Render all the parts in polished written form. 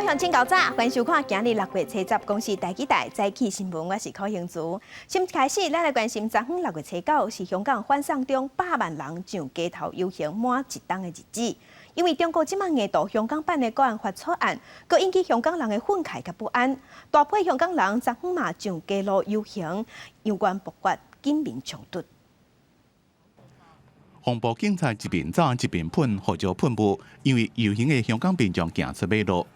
鄉親𠢕早，歡迎收看今日6月初十公視台語台早起新聞，我是柯興慈。先開始，咱來關心昨昏6月初九是香港反送中百萬人上街頭遊行滿一冬的日子。因為中國這擺硬渡香港版的國安法草案，閣引起香港人的憤慨佮不安。大批香港人昨昏嘛上街路遊行，有關爆發警民衝突。防暴警察一邊走一邊噴胡椒噴霧，因為遊行的香港民眾行出馬路。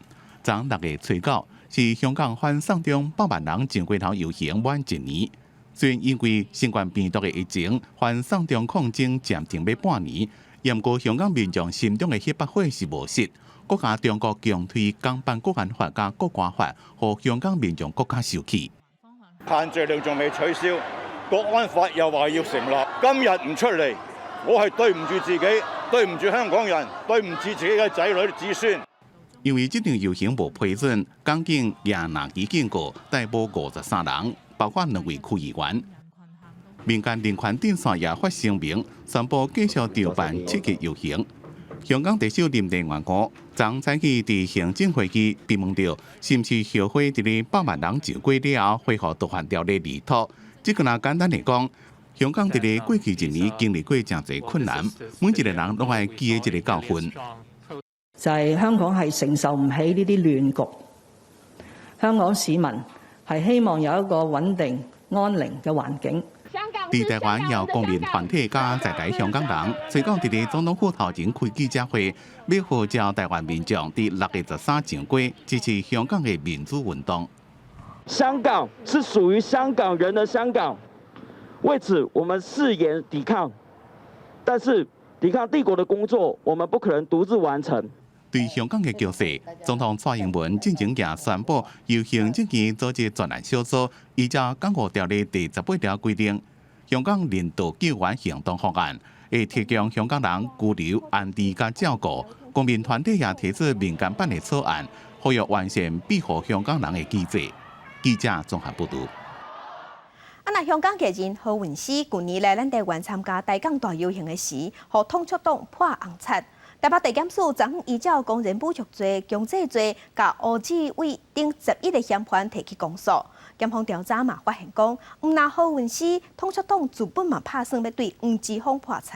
昨6月初九是香港反送中百萬人上街頭遊行滿一年。雖然因為新冠病毒的疫情，反送中抗爭暫停欲半年，毋過香港民眾心中的彼把火是無熄。閣共中國強推港版國安法佮國歌法，予香港民眾閣較受氣。限聚令仲未取消，國安法又話要成立，今日唔出嚟，我係對唔住自己，對唔住香港人，對唔住自己嘅仔女子孫。因為這場遊行無批准，港警也拿起警告，逮捕53人，包括兩位區議員。民間人權陣線也發聲明，宣布繼續籌辦七日遊行。香港特首林鄭月娥昨早起佇行政會議被問到，是毋是後悔佇咧百萬人上街了後恢復逃犯條例離脫？這個若簡單來講，香港佇咧過去一年經歷過誠濟困難，每一個人攏愛記得這個教訓。就係香港係承受唔起呢啲亂局，香港市民係希望有一個穩定安寧嘅環境。佇台灣有公民團體佮在台香港人，初九佇咧總統府頭前開記者會，欲號召台灣民眾佇6月13上街支持香港的民主運動。香港是屬於香港人的香港，為此我們誓言抵抗，但是抵抗帝國的工作，我們不可能獨自完成。對香港的局勢，總統蔡英文進前也宣布，由行政院組織專案小組，依照《港澳條例》第18條規定，香港人道救援行動方案，會提供香港人居留、安置佮照顧。公民團體也提出民間版的草案，呼籲完善庇護香港人的機制。記者綜合報導。啊，若香港藝人何韻詩舊年來咱台灣參加台港大遊行的時，予統促黨潑紅漆。台北地檢署昨昏依照公然侮辱罪、強制罪，共胡志偉等11個嫌犯提起公訴。檢方調查嘛發現講，毋但何韻詩，統促黨自本嘛拍算欲對黃之鋒潑漆。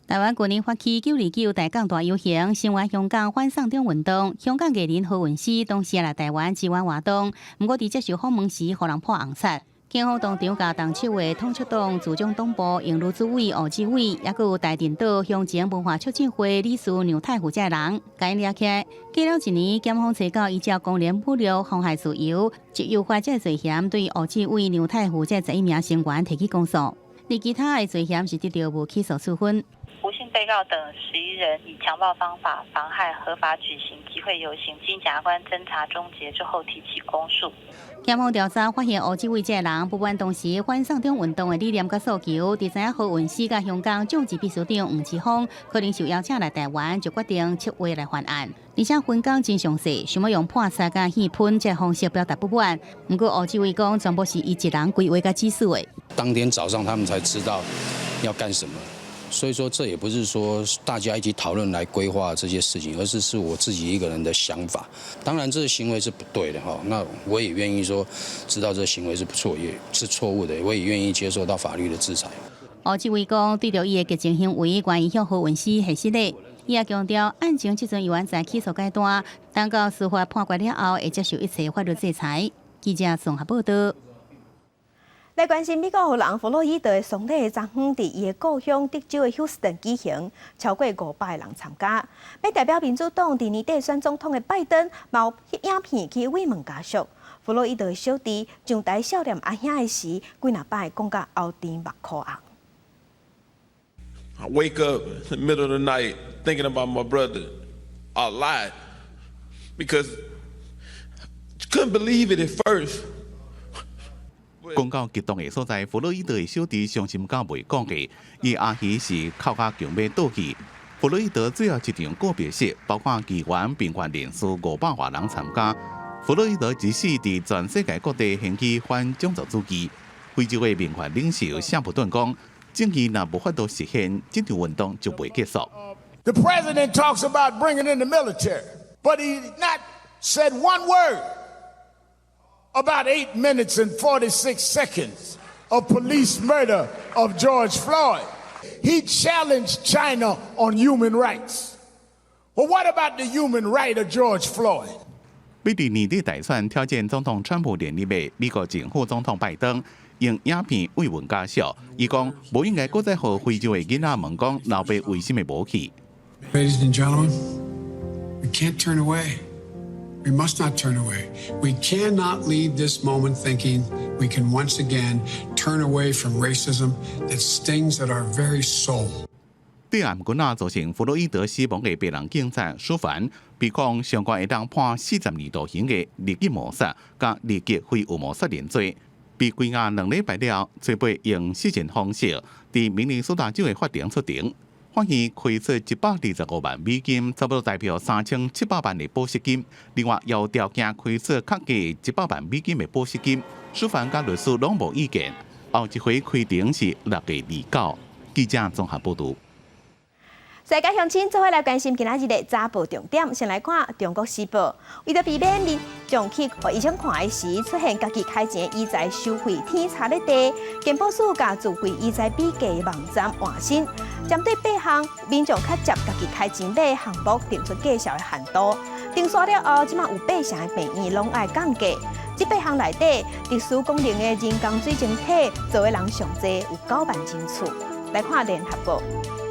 台灣舊年發起929台港大遊行，聲援香港反送中運動。香港藝人何韻詩當時來台灣支援活動，毋過佇接受訪問時，予人潑紅漆。警方當場共動手的統促黨自強黨部榮譽主委胡志偉，抑閣有大埕島鄉情文化促進會理事梁泰富這人，共𪜶掠起來。過了一年，檢方初九依照公然侮辱、妨害自由及誘發這個罪嫌，對胡志偉、梁泰富這11名成員提起公訴。而其他的罪嫌是得著無起訴處分。胡姓被告等11人以強暴方法妨害合法舉行集會遊行，經檢察官偵查終結之後提起公訴。檢方調查發現，胡志偉這個人不滿當時反送中運動的理念佮訴求，佇知影何韻詩佮香港眾志秘書長黃之鋒可能受邀請來台灣，就決定策劃來犯案。而且分工真詳細，想欲用潑漆佮戲噴這方式表達不滿。毋過胡志偉講，全部是伊一人規劃佮指使的。當天早上他們才知道要幹什麼。所以說，這也不是說大家一起討論來規劃這些事情，而是是我自己一個人的想法。當然，這個行為是不對的哈。那我也願意說，知道這個行為是不錯，也是錯誤的，我也願意接受到法律的制裁。胡志偉講，對著伊的激進行為，願意向何韻詩解釋。伊也強調，案情這陣猶原在起訴階段，等到司法判決了後，會接受一切法律制裁。記者綜合報道。來關心美國黑人弗洛伊德的喪禮，昨昏佇伊的故鄉德州的休斯頓舉行，超過500人參加。欲代表民主黨佇年底選總統的拜登，嘛有翕影片去慰問家屬。弗洛伊德的小弟上台悼念阿兄的時，幾若擺講甲喉甜目箍紅。 I wake up in the middle of the night thinking about my brother a lot because couldn't believe it at first. 講到激動的所在，弗洛伊德的小弟傷心到袂講話，伊阿魚是哭甲強欲倒去。弗洛伊德最後一場告別式，包括議員、平權人士500外人參加。弗洛伊德之死佇全世界各地掀起反種族主義。非洲的民權領袖夏普頓講：正義若無法度實現，這場運動就袂結束。 The president talks about bringing in the military. But he not said one word about 8 minutes and 46 seconds of police murder of George Floyd. He challenged China on human rights. Well, what about the human right of George Floyd? 欲佇年底大選挑戰總統川普連任的美國前副總統拜登，用影片慰問家屬，伊講無應該閣再予非洲的囡仔問講老爸為啥物無去。 Ladies and gentlemen, we can't turn away. We must not turn away. We cannot leave this moment thinking we can once again turn away from racism that stings at our very soul. 對頷棍仔造成弗洛伊德死亡的白人警察舒凡，被控上懸會當判42度刑的二級謀殺佮二級非預謀殺人罪，被關押2禮拜了，初八用死刑方式佇明尼蘇達州的法庭出庭。法院開出125萬美金，差不多代表3700萬的保釋金。另外，有條件開出較低100萬美金的保釋金。舒凡佮律師攏無意見。後一回開庭是6月29。記者綜合報導。世界鄉親做伙來關心今仔日的早報重點，先來看《中國時報》。為著避免民眾去醫生看的時出現家己開錢醫材收費天差咧地，健保署共自費醫材比價網站換新，針對八項民眾較捷家己開錢買項目定出價數的限度。定煞了後，這馬有八成的病院攏愛降價。這八項內底，特殊功能的人工水晶體做的人上濟，有9萬人次。來看《聯合報》。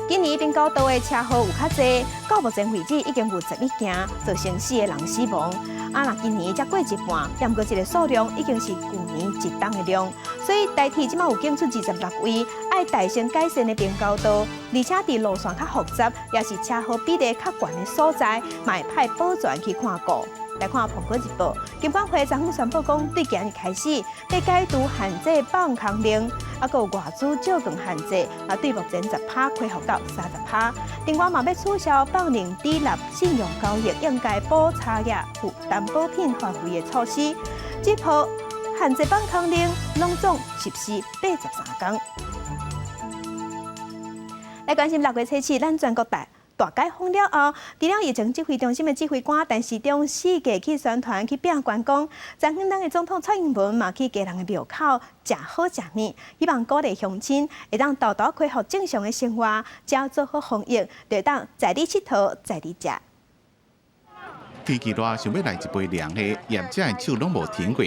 今年平交道的車禍有較濟，到目前為止已經有11件造成四个人死亡。啊，若今年才過一半，毋過這个數量已經是舊年一冬的量。所以台鐵這馬有檢出26位愛大聲改善的平交道，而且佇路線較複雜，也是車禍比例較懸的所在，嘛會派保全去看顧。來看《蘋果日報》，金管會昨昏宣布講，對今日開始，欲解除限制放空令，啊，閣有外資借券限制，啊，對目前10趴恢復到30趴。另外嘛，欲取消放零低納信用交易應該補差額附擔保品範圍的措施。這波限制放空令攏總實施83工。來關心6月7日，咱全國大解封了後，除了疫情指揮中心的指揮官陳時中四界去宣傳去拼觀光，昨昏咱的總統蔡英文嘛去基隆的廟口食好食麵，希望鼓勵鄉親會當沓沓恢復正常的生活，只要做好防疫，就會當在裡𨑨迌，在裡食。天氣熱，想欲來一杯涼的，業者的手攏無停過。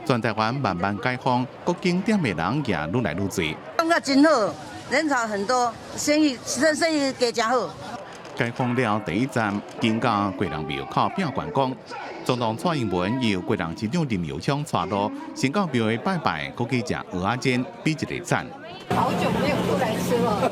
全台灣慢慢解封，各景點的人也愈來愈濟。感覺真好，人潮很多，生意加誠好。解封了第一站，經到基隆廟口拼觀光。總統蔡英文由基隆市長林右昌帶路，先到廟會拜拜，閣去食蚵仔煎，比一個讚。好久沒有出來吃了。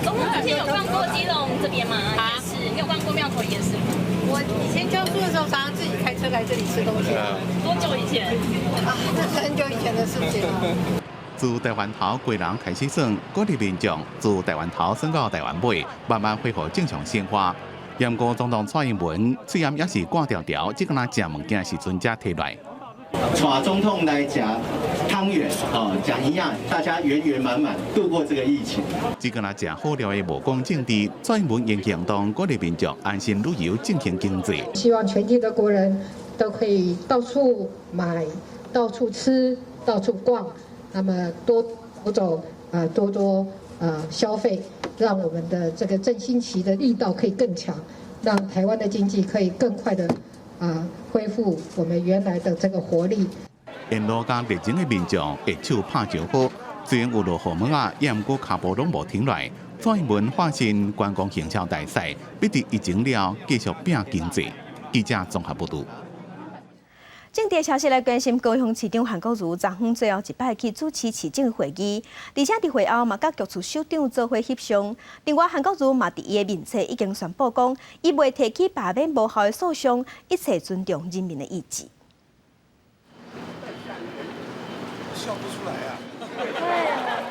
總統之前有逛過基隆這邊嗎？夜市，你有逛過廟口夜市嗎？我以前教書的時候，常常自己開車來這裡吃東西。多久以前？啊，那是很久以前的事情了。自台灣頭基隆開始算，鼓勵民眾自台灣頭算到台灣尾，慢慢恢復正常生活。毋過總統蔡英文喙罨也是掛條條，這個若食物件時陣才提來。蔡總統來食湯圓，哦，食圓仔，大家圓圓滿滿度過這個疫情。這個若食好料的無講政治，蔡英文用行動鼓勵民眾安心旅遊，振興經濟。希望全體的國人都可以到處買、到處吃、到處逛。那麼多走走啊，多多消費，讓我們的這個振興期的力道可以更強，讓台灣的經濟可以更快的恢復我們原來的這個活力。沿路佮熱情的民眾握手拍招呼，雖然有落雨毛仔，也毋過跤步攏無停落來。蔡英文化身觀光行銷大使，欲佇疫情了繼續拼經濟。記者綜合報導。政治消息來關心，高雄市長韓國瑜昨昏最後一擺去主持市政會議，而且佇會後嘛，佮局處首長做伙翕相。另外，韓國瑜嘛佇伊的面冊已經宣布講，伊袂提起罷免無效的訴訟，一切尊重人民的意志。笑不出來啊！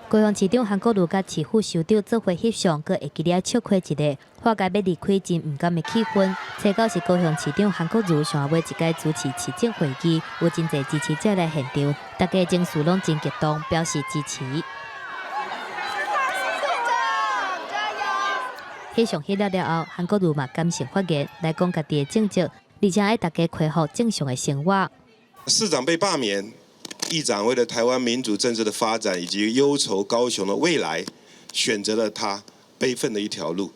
高雄市長韓國瑜佮市府首長做伙翕相，閣會記得笑開一下，化解欲離開真毋甘的氣氛。初九是高雄市長韓國瑜上後尾一擺主持市政會議，有真濟支持者來現場，大家情緒攏真激動，表示支持。翕相翕了了後，韓國瑜嘛感性發言來講家己的政績，而且愛大家恢復正常的生活。市長被罷免，議長為了台灣民主政治的發展以及憂愁高雄的未來，選擇了他悲憤的一條路。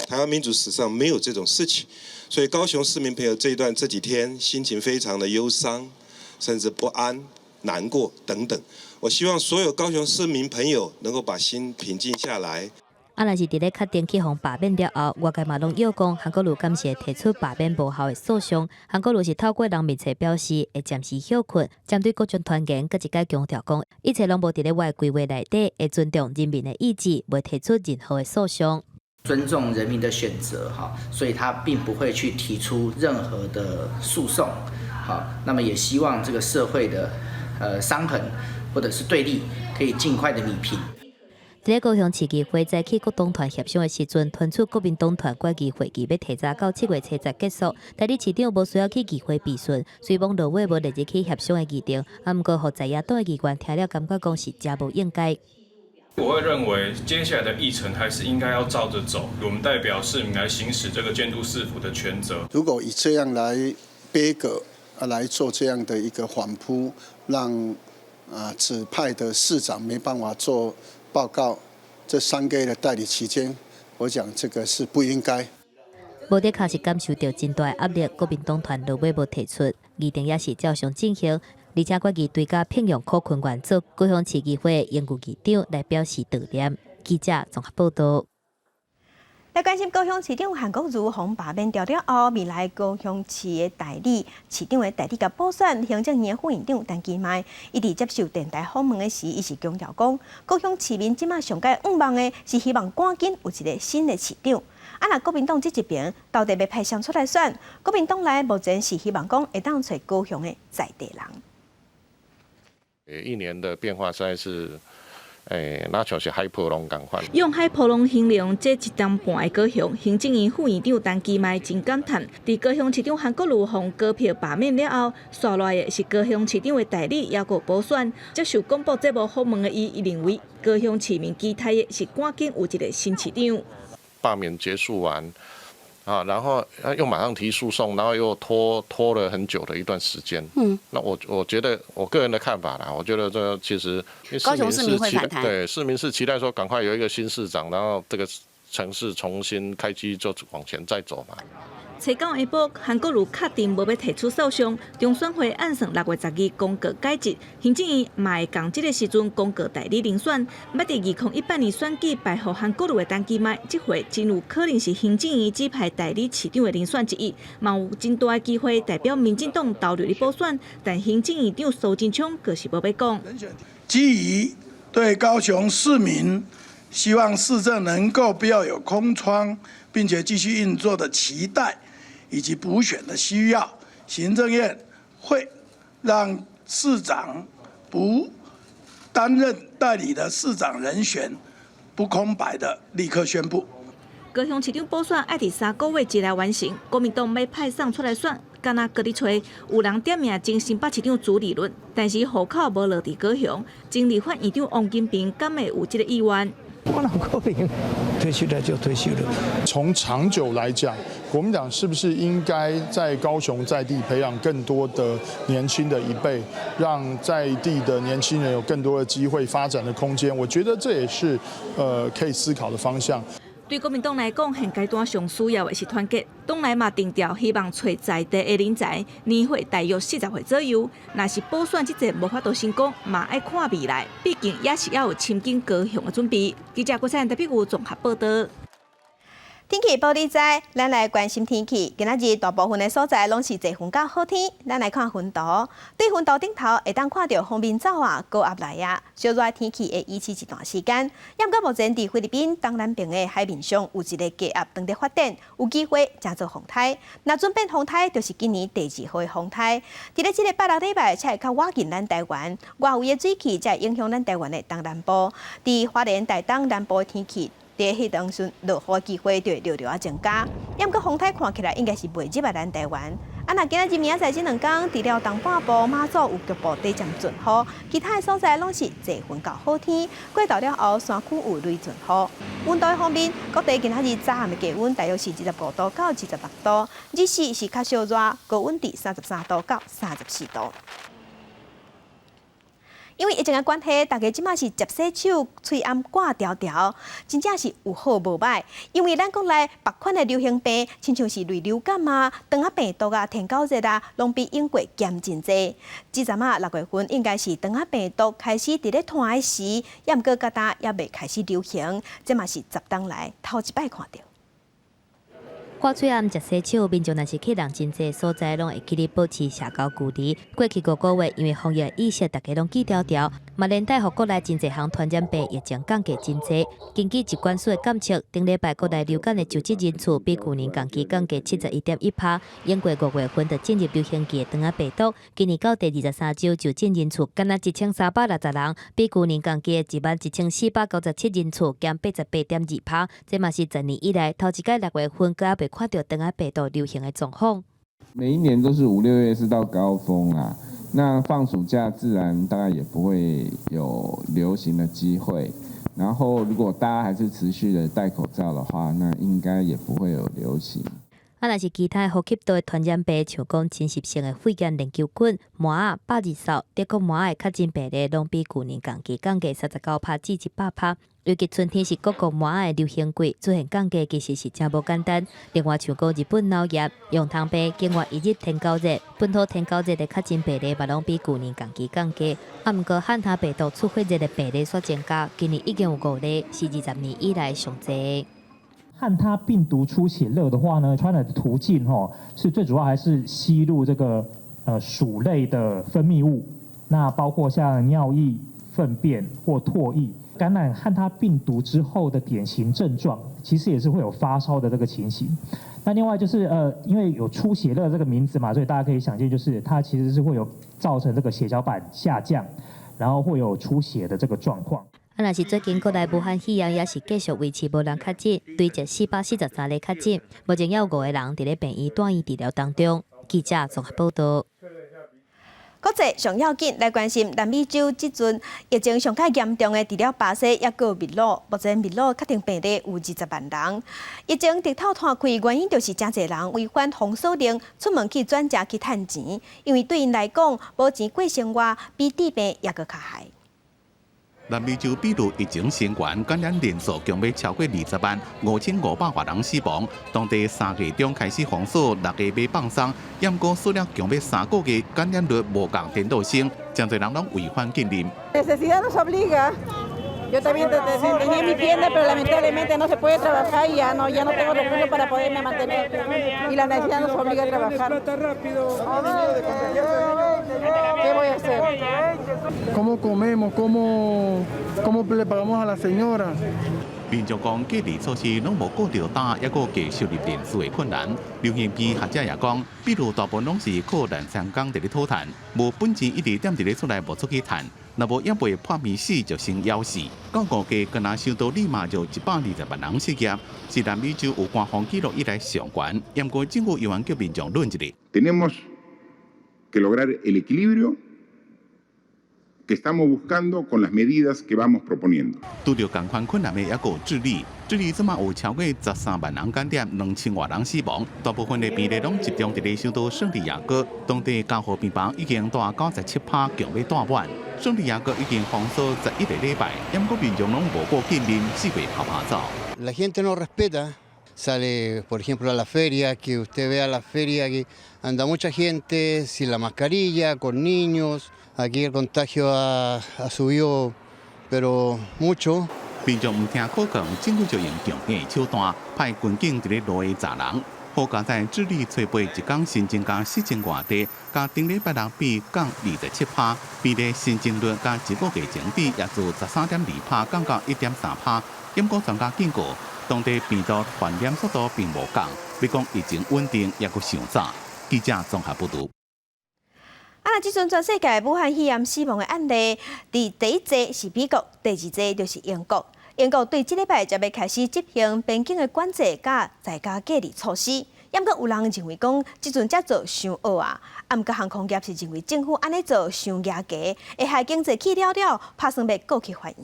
台灣民主史上沒有這種事情，所以高雄市民朋友這一段這幾天心情非常的憂傷，甚至不安、難過等等。我希望所有高雄市民朋友能夠把心平靜下來。啊，若是佇咧確定去予罷免了後，外界嘛攏臆講韓國瑜敢是會提出罷免無效的訴訟。韓國瑜是透過人面冊表示會暫時歇睏，針對各種傳言，閣一擺強調講，一切攏無佇咧我的規劃內底，會尊重人民的意志，袂提出任何的訴訟。尊重人民的選擇，哈，所以他並不會去提出任何的訴訟，好，那麼也希望這個社會的傷痕或者是對立可以盡快的弭平。佇咧高雄市議會早起各黨團協商的時陣，傳出國民黨團決議會議欲提早到7月70結束，代理市長無需要去議會備詢，雖罔落尾無列入去協商的議程，啊，毋過予在野黨的議員聽了感覺講是誠無應該。我會認為接下來的議程還是應該要照着走，我們代表市民來行使這個監督市府的權責。如果以這樣來杯葛啊來做這樣的一個反撲，讓指派的市長沒辦法做報告，這3個月的代理期間，我講這個是不應該。無的確實感受到真大的壓力，國民黨團落尾無提出，議程也是照常進行，而且決議追加聘用柯坤元做高雄市議會榮譽議長來表示悼念。記者綜合報道。來關心高雄市長韓國瑜予罷免掉了後，未來高雄市的代理市長的代理佮補選行政院的副院長陳其邁，伊佇接受電台訪問的時，伊是強調講，高雄市民這馬上蓋向望的是希望趕緊有一個新的市長。啊，若國民黨這一邊到底欲派誰出來選？國民黨內目前是希望講會當揣高雄的在地人。一年的變化實在是。欸，那像是海波浪仝款。用海波浪形容這一冬半的高雄，行政院副院長陳其邁真感嘆。佇高雄市長韓國瑜予高票罷免了後，紲落來的是高雄市長的代理，猶閣補選。接受廣播節目訪問的伊，伊認為高雄市民期待的是趕緊有一個新市長。罷免結束完，啊，然後又馬上提訴訟，然後又拖了很久的一段時間。那我覺得我個人的看法啦，我覺得這其實高雄市民會反彈。對，市民是期待說趕快有一個新市長，然後這個城市重新開機就往前再走嘛。初九下晡，韓國瑜確定無欲提出訴訟，中選會按算6月12公告解職，行政院嘛會仝這個時陣公告代理人選。捌佇2018年選舉敗予韓國瑜的陳其邁，這回真有可能是行政院指派代理市長的人選之一，嘛有真大的機會代表民進黨投入咧補選。但行政院長蘇貞昌閣是無欲講。基於對高雄市民希望市政能夠不要有空窗，並且繼續運作的期待，以及補選的需要，行政院會讓市長不擔任代理的市長人選不空白的立刻宣布。高雄市長補選愛佇3個月之內完成，國民黨欲派誰出來選，敢若閣咧揣，有人點名前新北市長朱立倫，但是戶口無落佇高雄，前立法院長王金平敢會有這個意願？我哪可能退休了就退休了。從長久來講，國民黨是不是應該在高雄在地培養更多的年輕的一輩，讓在地的年輕人有更多的機會發展的空間？我覺得這也是可以思考的方向。對國民黨來講，現階段上需要的是團結。黨內嘛定調，希望揣在地的人才，年歲大約40歲左右。若是補選這戰無法度成功，嘛愛看未來，畢竟也是要有深耕高雄的準備。記者郭彩特別有綜合報道。天氣報你知，咱來關心天氣。今仔日大部分的所在攏是濟雲佮好天。咱來看雲圖，對雲圖頂頭會當看著鋒面走啊，高壓來啊，小熱天氣會維持一段時間。毋過目前佇菲律賓東南邊的海面上有一個低壓正佇發展，有機會成做風颱。若準變風颱，就是今年第二號的風颱。佇咧這个拜六禮拜，才會較倚近咱台灣，外圍的水汽才會影響咱台灣的東南部。佇花蓮、台東南部的天氣。佇彼當時落雨機會就會著著仔增加。毋過風台看起來應該是袂入來咱台灣。啊，若今仔日明仔載這兩工，除了東半部馬祖有局部短暫陣雨，其他的所在攏是濟雲到好天。過晝了後，山區有雷陣雨。溫度方面，各地今仔日早暗的低溫大約是25度到26度，日時是較少熱，高溫佇33度到34度。因為疫情的關係，大家這馬是食洗手、喙罨掛牢牢，真正是有好無䆀。因為咱國內別款的流行病，親像是類流感啊、腸仔病毒啊、天狗熱啊，攏比英國嚴真濟。這陣仔6月份應該是腸仔病毒開始佇咧湠的時，抑毋過到今猶未開始流行，這嘛是10冬來頭一擺看著。掛喙罨、食洗手，民眾若是去人真濟所在，攏會記得保持社交距離。過去5個月，因為防疫意識，大家攏記牢牢，嘛連帶予國內真濟項傳染病疫情降低真濟。根據疾管署的監測，頂禮拜國內流感的就診人數比舊年同期降低71.1%。英國5月份就進入流行季的腸仔病毒，今年到第23週就診人數，干焦1360人，比舊年同期的11,497人次減88.2%。這嘛是10年以來頭一擺6月份閣猶未看著腸仔病毒流行的狀況。每一年都是五六月是到高峰啊，那放暑假自然大概也不會有流行的機會。然後如果大家還是持續的戴口罩的話，那應該也不會有流行。啊，若是其他呼吸道的傳染病，像講侵襲性的肺炎鏈球菌、麻仔、百日嗽、德國麻仔的確診病例，攏比舊年同期降低39%至100%。尤其春天是各國麻仔的流行季，出現降低其實是誠無簡單。另外，像講日本腦炎、羊湯病、境外移入天狗熱、本土天狗熱的確診病例，嘛攏比舊年同期降低。啊，毋過漢他病毒出血熱的病例煞增加，今年已經有五例，是20年以來上濟。漢他病毒出血熱的話呢，傳染的途徑吼是最主要還是吸入這個鼠類的分泌物，那包括像尿液、糞便或唾液。感染漢他病毒之後的典型症狀，其實也是會有發燒的這個情形。那另外就是因為有出血熱這個名字嘛，所以大家可以想見，就是它其實是會有造成這個血小板下降，然後會有出血的這個狀況。啊，若是最近國內武漢肺炎也是繼續維持無人確診，累計443例確診，目前猶有五個人佇咧病院住院治療當中。記者綜合報道。國際上要緊來關心南美洲這陣疫情上較嚴重的，除了巴西，抑閣秘魯。目前秘魯確定病例有20萬人。疫情直透湠開，原因就是誠濟人違反封鎖令，出門去轉食去趁錢，因為對𪜶來講，無錢過生活比治病猶閣較害。南美洲秘魯疫情升懸，感染人數強欲超過20萬5500外人死亡。當地3月中開始封鎖，6月尾放鬆，毋過鎖了強欲3個月，感染率無仝顛倒升，誠濟人攏違反禁令。 Necesidad nos obliga. Yo también tenía mi tienda, pero lamentablemente no se puede trabajar y ya no tengo recursos para poderme mantener. Y la necesidad nos obliga a trabajar. ¿Qué voy a hacer? ¿Cómo comemos? ¿Cómo le pagamos a la señora? 民眾講隔離措施攏無顧著膽，抑閣加收入人數的困難。流行病學者也講，秘魯大部分攏是靠濫山工佇咧討趁，無本錢一直踮佇咧厝內無出去趁，若無猶未破病死就先枵死。到5月，干焦首都利馬就120萬人失業，是南美洲有官方記錄以來上懸。毋過政府猶原叫民眾忍一下。 Tenemos que lograr el equilibrio que estamos buscando con las medidas que vamos proponiendo。拄著仝款困難的抑閣有智利，智利這馬有超過13萬人感染，2000外人死亡，大部分的病例攏集中佇咧首都聖地亞哥，當地加護病房已經達97%，強欲帶滿。聖地亞哥已經封鎖11個禮拜，毋過民眾攏無顧禁令，四處趴趴走。 La gente no respeta, sale por ejemplo a la feria, que usted vea la feria que anda mucha gente sin la mascarilla, con niños. Aquí el contagio ha subido, pero mucho. 民眾毋聽口講，政府就用強硬手段派軍警佇咧路下閘人。好佳哉智利初八一工新增加4000外例，佮頂禮拜六比降27%，病例新增率佮一個月前比也自13.2%降到1.3%。毋過專家警告，當地病毒傳染速度並無降，欲講疫情穩定猶閣傷早。記者綜合報導。啊！這陣全世界武漢肺炎死亡的案例，佇第一濟是美國，第二濟就是英國。英國對這禮拜才欲開始執行邊境的管制佮在家隔離措施，毋過有人認為講，這陣才做傷晚啊。啊，毋過航空業是認為政府按呢做傷夯低，會害經濟去了了，拍算欲告去法院。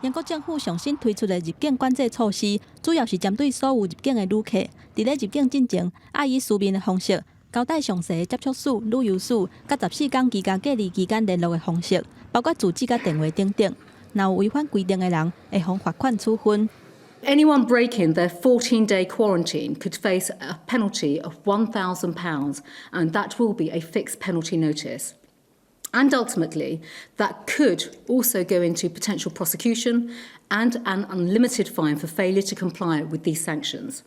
英國政府上新推出的入境管制措施，主要是針對所有入境的旅客，佇咧入境進前，愛以書面的方式交代詳細的接觸史、旅遊史，佮14天居家隔離期間聯絡的方式，包括住址佮電話等等。若有違反規定的人，會予罰款處分。 Anyone breaking their 14-day quarantine could face a penalty of £1,000, and that will be a fixed penalty notice. And ultimately, that could also go into potential prosecution and an unlimited fine for failure to comply with these sanctions.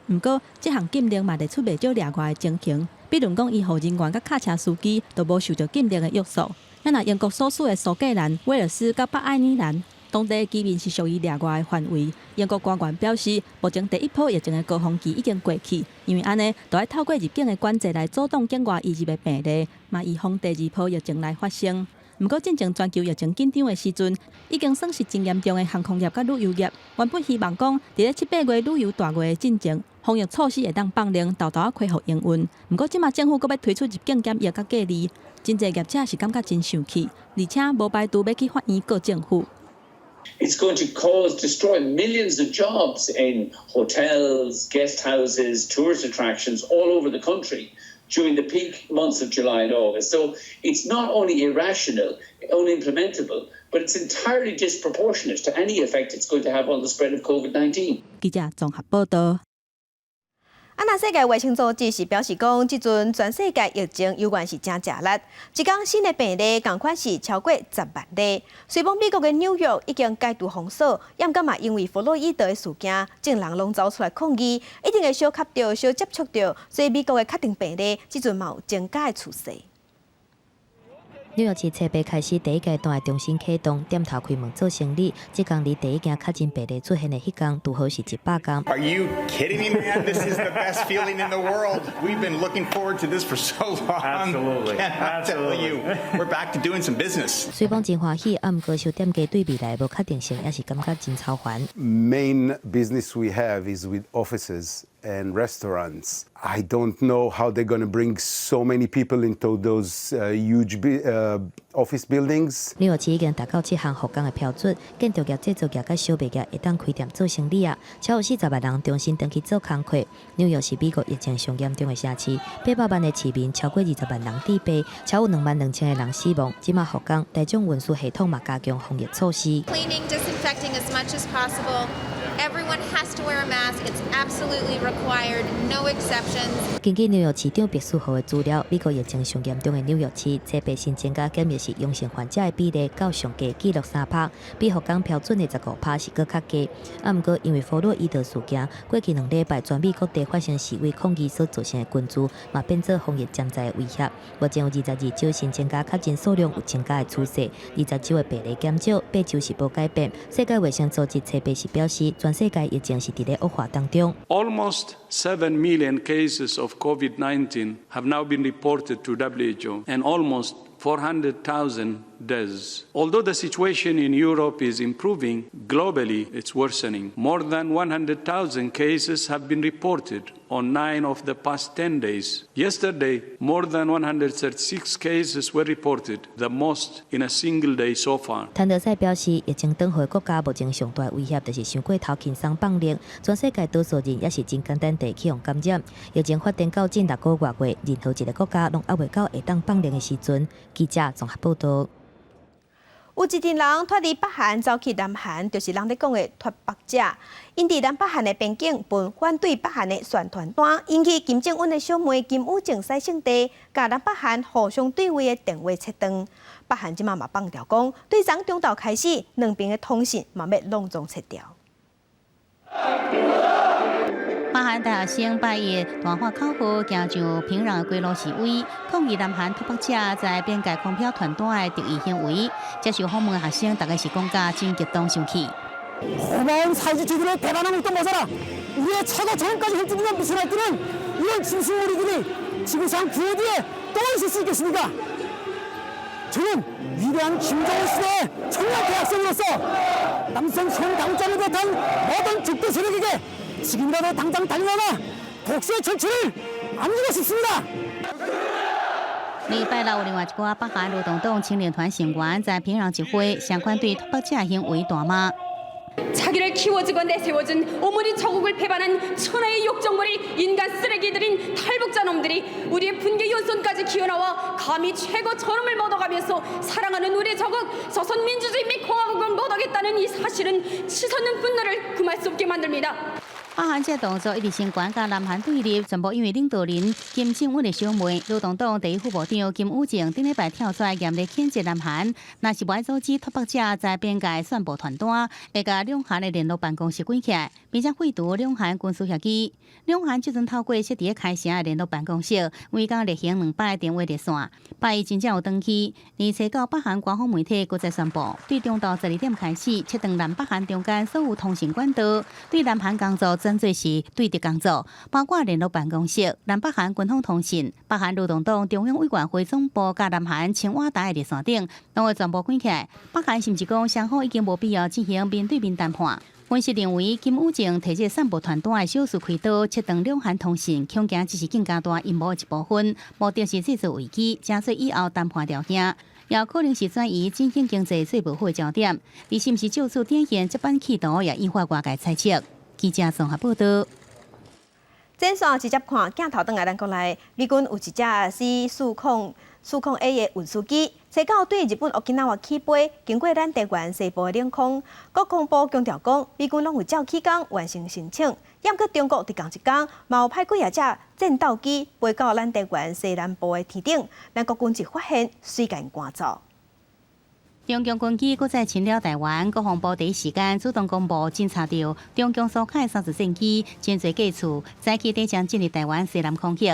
毋過，這項禁令嘛列出袂少例外的情形，比如講醫護人員佮卡車司機都無受著禁令的約束。啊若英國所屬的蘇格蘭、威爾斯佮北愛爾蘭當地的居民是屬於例外的範圍。英國官員表示，目前第一波疫情的高峰期已經過去，因為按呢，就愛透過入境的管制來阻擋境外移入的病例，嘛預防第二波疫情來發生。毋過，進前全球疫情緊張的時陣，已經損失真嚴重的航空業佮旅遊業。原本希望講，佇咧七八月旅遊大月的進前，防疫措施會當放寬，沓沓仔恢復營運。毋過，這馬政府閣欲推出入境檢疫佮隔離，真濟業者是感覺真生氣，而且無排除欲去法院告政府。 It's going to cause, destroy millions of jobs in hotels, guest houses, tourist attractions all over the country during the peak months of July and August. So it's not only irrational, unimplementable, but it's entirely disproportionate to any effect it's going to have on the spread of COVID-19. 記者綜合報道。啊，那世界衛生組織是表示講，這陣全世界疫情猶原是誠食力，一工新的病例仝款是超過10萬例。雖罔美國的紐約已經解除封鎖，毋過嘛因為弗洛伊德的事件，眾人攏走出來抗議，一定會相吸著、相接觸著，所以美國的確診病例這陣嘛有增加的趨勢。紐約市初八開始第一階段的重新啟動，店頭開門做生理。這工離第一件確診病例出現的彼工，拄好是100工。 Are you kidding me, man? This is the best feeling in the world. We've been looking forward to this for so long. Absolutely. Cannot tell you. We're back to doing some business. 雖講真歡喜，啊，毋過受店家對未來無確定性，也是感覺真操煩。 Main business we have is with offices and restaurants. I don't know how they're going to bring so many people into those huge office buildings. 紐約市已經達到7項復工的標準，建築業、製造業佮小賣業會當開店做生理啊，超過40萬人重新轉去做工課。紐約是美國疫情上嚴重的城市，800萬的市民超過20萬人致病，超過2萬2千个人死亡。這馬復工，大眾運輸系統嘛加強防疫措施。 Cleaning, disinfecting as much as possible. Everyone has to wear a mask. It's absolutely required, no exceptions. 根據紐約市長白思豪的資料，美國疫情上嚴重的紐約市，這禮拜新增加檢疫是陽性患者的比例較上低記錄3趴，比復工標準的15趴是閣較低。啊，毋過因為弗洛伊德事件，過去2禮拜全美各地發生示威抗議所造成的群聚，嘛變做防疫潛在的威脅。目前有22州新增加確診數量有增加的趨勢，20州的病例減少，8州是無改變。世界衛生組織初八是表示，全世界疫情是佇咧惡化當中。 Almost 7 million cases of COVID-19 have now been reported to WHO, and almost 400,000 deaths. Although the situation in Europe is improving, globally it's worsening. More than 100,000 cases have been reported on 9 of the past 10 days. Yesterday, more than 136 cases were reported, the most in a single day so far. 譚德塞表示，疫情轉回國家目前上大威脅就是傷過頭輕鬆放任，全世界多數人也是真簡單地去予感染。疫情發展到近6個外月，任何一個國家攏猶未到會當放任的時陣。記者綜合報道。有一陣人脫離北韓走去南韓，就是人咧講的脫北者。𪜶佇南北韓的邊境分反對北韓的宣傳單，引起金正恩的小妹金與正洗聖地，佮南北韓互相對話的電話切斷。北韓這馬嘛放調講，對昨中晝開始，兩邊的通訊嘛欲攏總切掉。北韓大學生拜一大喊口號，行上平壤的街路示威，抗議南韓脫北者在邊界空飄傳單的敵意行為。接受訪問的學生，逐家是講甲真激動生氣。 고마운 사회주의들의 대반항을 또 모자라 우리의 최고 정권까지 흩어지는 미친 아이들은 이런 짐승무리들이 지구상 그 어디에 또 있을 수 있겠습니까? 저는 위대한 김정은 시대의 청년 대학생으로서 남성 현 당장을 비롯한 모든 적대 세력에게 지금이라도 당장 달려나가 복수의 철칙을 안기고 싶습니다. 禮拜六有另外一寡北韓勞動黨青年團成員在平壤集會，相關對脫北者行為大罵。 자기를 키워주고 내세워준 어머니 조국을 배반한 천하의 욕정머리 인간 쓰레기들인 탈북자 놈들이 우리의 분개 연손까지 기어나와 감히 최고 존엄을 못 얻어가면서 사랑하는 우리 조국 조선민주주의 및 공화국을 못 얻겠다는 이 사실은 치솟는 분노를 금할 수 없게 만듭니다. 北韓這動作一直先懸佮南韓對立，全部因為領導人金正恩的小妹，勞動黨第一副部長金與正頂禮拜跳出來嚴厲譴責南韓，若是無愛阻止脫北者在邊界宣布傳單，會共兩韓的聯絡辦公室關起來，並且廢除兩韓軍事協議。兩韓這陣透過設佇開城的聯絡辦公室，每工例行兩擺電話熱線，拜一真正有轉去。而且到北韓官方媒體閣再宣布，對中晝12點開始切斷南北韓中間所有通訊管道，對南韓工作轉做是對敵工作，包括聯絡辦公室、南北韓軍方通訊、北韓勞動黨中央委員會總部佮南韓青瓦台的熱線等，攏會全部關起來。北韓甚至講雙方已經無必要進行面對面談判。分析認為，金與正提這散布傳單的小事開刀，切斷兩韓通訊，恐驚只是更加大陰謀的一部分，目的是製造危機，成做以後談判條件。也可能是轉移振興經濟最無好的焦點。而是毋是借此展現這版企圖，也引發外界猜測。記者綜合報道。轉線直接看鏡頭，轉來咱國內，美軍有一隻 C 四空四空 A 的運輸機，初九對日本沖繩起飛，經過咱台灣西部的領空。國防部強調講，美軍攏有照起工完成申請。毋過中國佇仝一工，嘛有派幾仔隻戰鬥機飛到咱台灣西南部的天頂，咱國軍一發現，隨共趕走。中共軍機閣再侵擾台灣，國防部第一時間主動公布偵查到中共蘇凱30戰機真濟架次，早起底將進入台灣西南空域。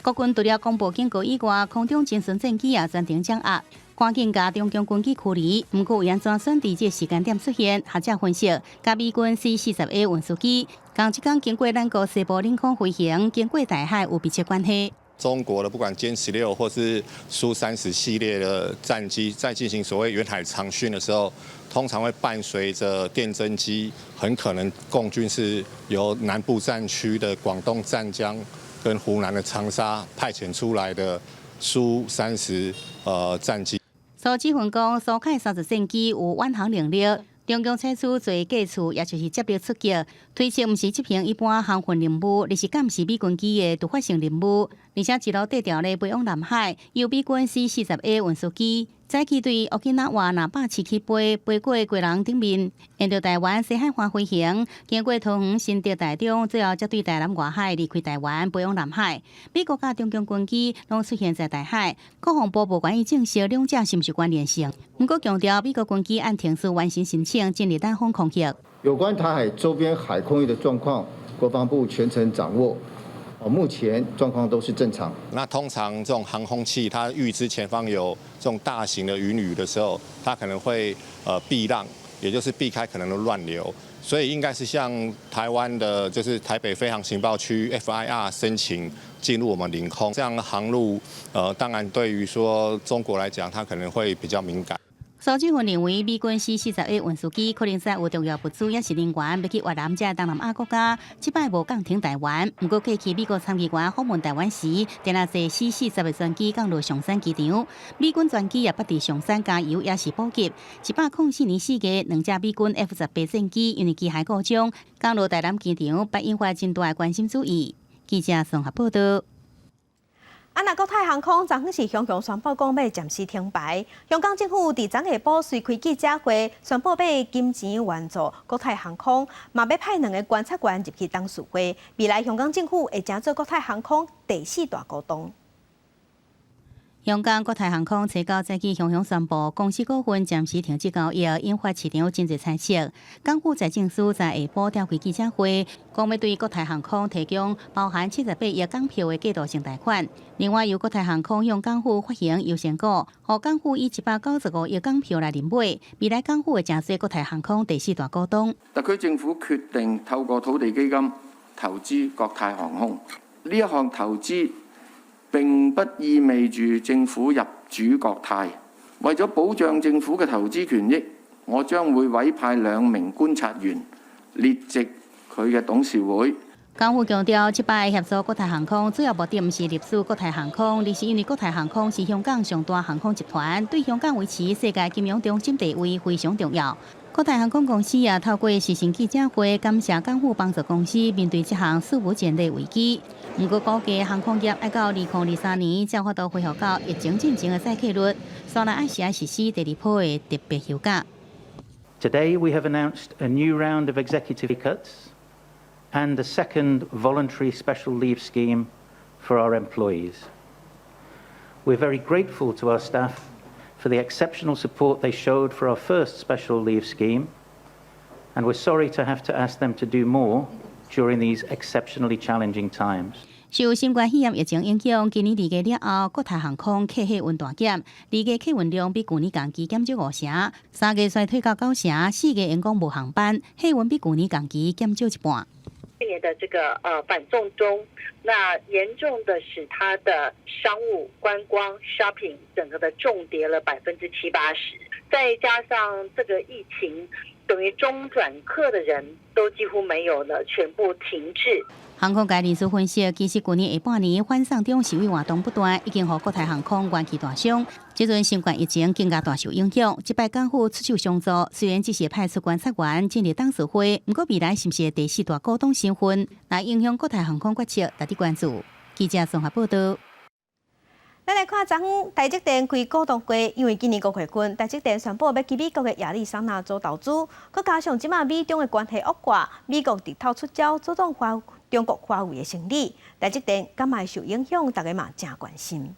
國軍除了公布警告以外，空中偵巡戰機也全程掌握，趕緊共中共軍機驅離。毋過為按怎選佇這個時間點出現？學者分析，共美軍 C-40A 運輸機，仝一工經過咱國西部領空飛行，經過台海有密切關係。中國的不管殲16或是蘇30系列的戰機，在進行所謂遠海長訓的時候，通常會伴隨着電偵機，很可能共軍是由南部戰區的廣東湛江跟湖南的長沙派遣出來的蘇30戰機。蘇志雲講，蘇凱30戰機有遠航能力。中共採取濟架次，也就是接力出擊，推測毋是執行一般航訓任務，而是監視美軍機的突發性任務，而且一路低調咧飛往南海，由美軍 C-40A 運輸機早起對沖那霸市起飛，飛過基隆頂面，沿著台灣西海岸飛行，經過桃園、新竹、台中，最後才對台南外海離開台灣，飛往南海。美國佮中共軍機攏出現在台海，國防部無願意證實兩者是毋是關聯性，毋過強調美國軍機按程序完成申請，進入南方空域。有關台海周邊海空域的狀況，國防部全程掌握。目前狀況都是正常。那通常這種航空器，它預知前方有這種大型的雲雨的時候，它可能會避讓，也就是避開可能的亂流。所以應該是向台灣的，就是台北飛航情報區 FIR 申請進入我們領空。這樣的航路，當然對於說中國來講，它可能會比較敏感。蘇志雲認為，美軍 C-40A 運輸機可能載有重要物資，抑是人員欲去越南這東南亞國家，這擺無降停台灣。毋過過去美國參議員訪問台灣時，定定坐 C-40的專機降落松山機場，美軍專機也捌佇松山加油，抑是補給。104年4月，兩架美軍 F-18戰機因為機械故障降落台南機場，捌引發真大的關心注意。記者綜合報道。啊！若國泰航空昨昏是雄雄宣布講欲暫時停牌。香港政府佇昨下晡隨開記者會，宣布欲金錢援助國泰航空，嘛欲派兩个觀察員入去董事會。未來香港政府會成做國泰航空第四大股東。香港國泰航空初九早起雄雄宣布，公司股份暫時停止交易，引發市場真濟猜測。港府財政司在下晡召開記者會，講欲對國泰航空提供包含78億港票的過渡性貸款。另外，由國泰航空向港府發行優先股，予港府以195億港票來認買。未來港府會成做國泰航空第四大股東。特區政府決定透過土地基金投資國泰航空，呢一項投資並不意味住政府入主國泰。為咗保障政府嘅投資權益，我將會委派2名觀察員列席佢嘅董事會。港府強調，這擺協助國泰航空，主要目的毋是入主國泰航空，而是因為國泰航空是香港上大航空集團，對香港維持世界金融中心地位非常重要。國泰航空公司也透過視訊記者會，感謝港府幫助公司面對這項史無前例危機。毋過估計航空業愛到2023年才有法度恢復到疫情進前的載客率，煞來按時愛實施第二波的特別休假。 Today we have announced a new round of executive cuts and a second voluntary special leave scheme for our employees. We're very grateful to our staff for the exceptional support they showed for our first special leave scheme, and we're sorry to have to ask them to do more during these exceptionally challenging times. 受新冠肺炎疫情影響，今年2月了後，國泰航空客貨運大減，2月客運量比舊年同期減少5成，3月衰退到9成，4月因講無航班，客運比舊年同期減少一半。去年的這個反送中，那嚴重的使它的商務觀光 shopping 整個的重跌了70-80%，再加上這個疫情，等於中轉客的人都幾乎沒有了，全部停滯。航空界人士分析，其實舊年下半年反送中示威活動不斷，已經予國泰航空元氣大傷。這陣新冠疫情更加大受影響，這擺港府出手相助，雖然只是派出觀察員進入董事會，毋過未來是毋是第四大股東身份，來影響國泰航空決策，值得關注。記者綜合報道。咱來看昨昏台積電開股東會，因為今年5月份台積電宣布欲去美國的亞利桑那州投資，閣加上這馬美中的關係惡化，美國直頭出招阻擋中國華為的生意，台積電敢會受影響，大家嘛誠關心。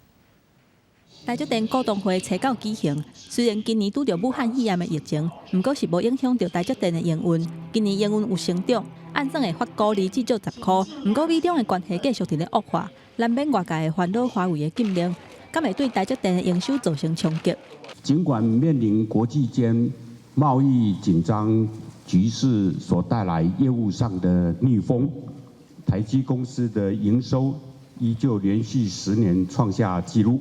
台積電股東會初九舉行，雖然今年拄著武漢肺炎的疫情，毋過是無影響著台積電的營運。今年營運有成長，按算會發股利至少10箍。毋過美中的關係繼續佇咧惡化，難免外界會煩惱華為的禁令，敢會對台積電的營收造成衝擊？儘管面臨國際間貿易緊張局勢所帶來業務上的逆風，台積公司的營收依舊連續10年創下紀錄。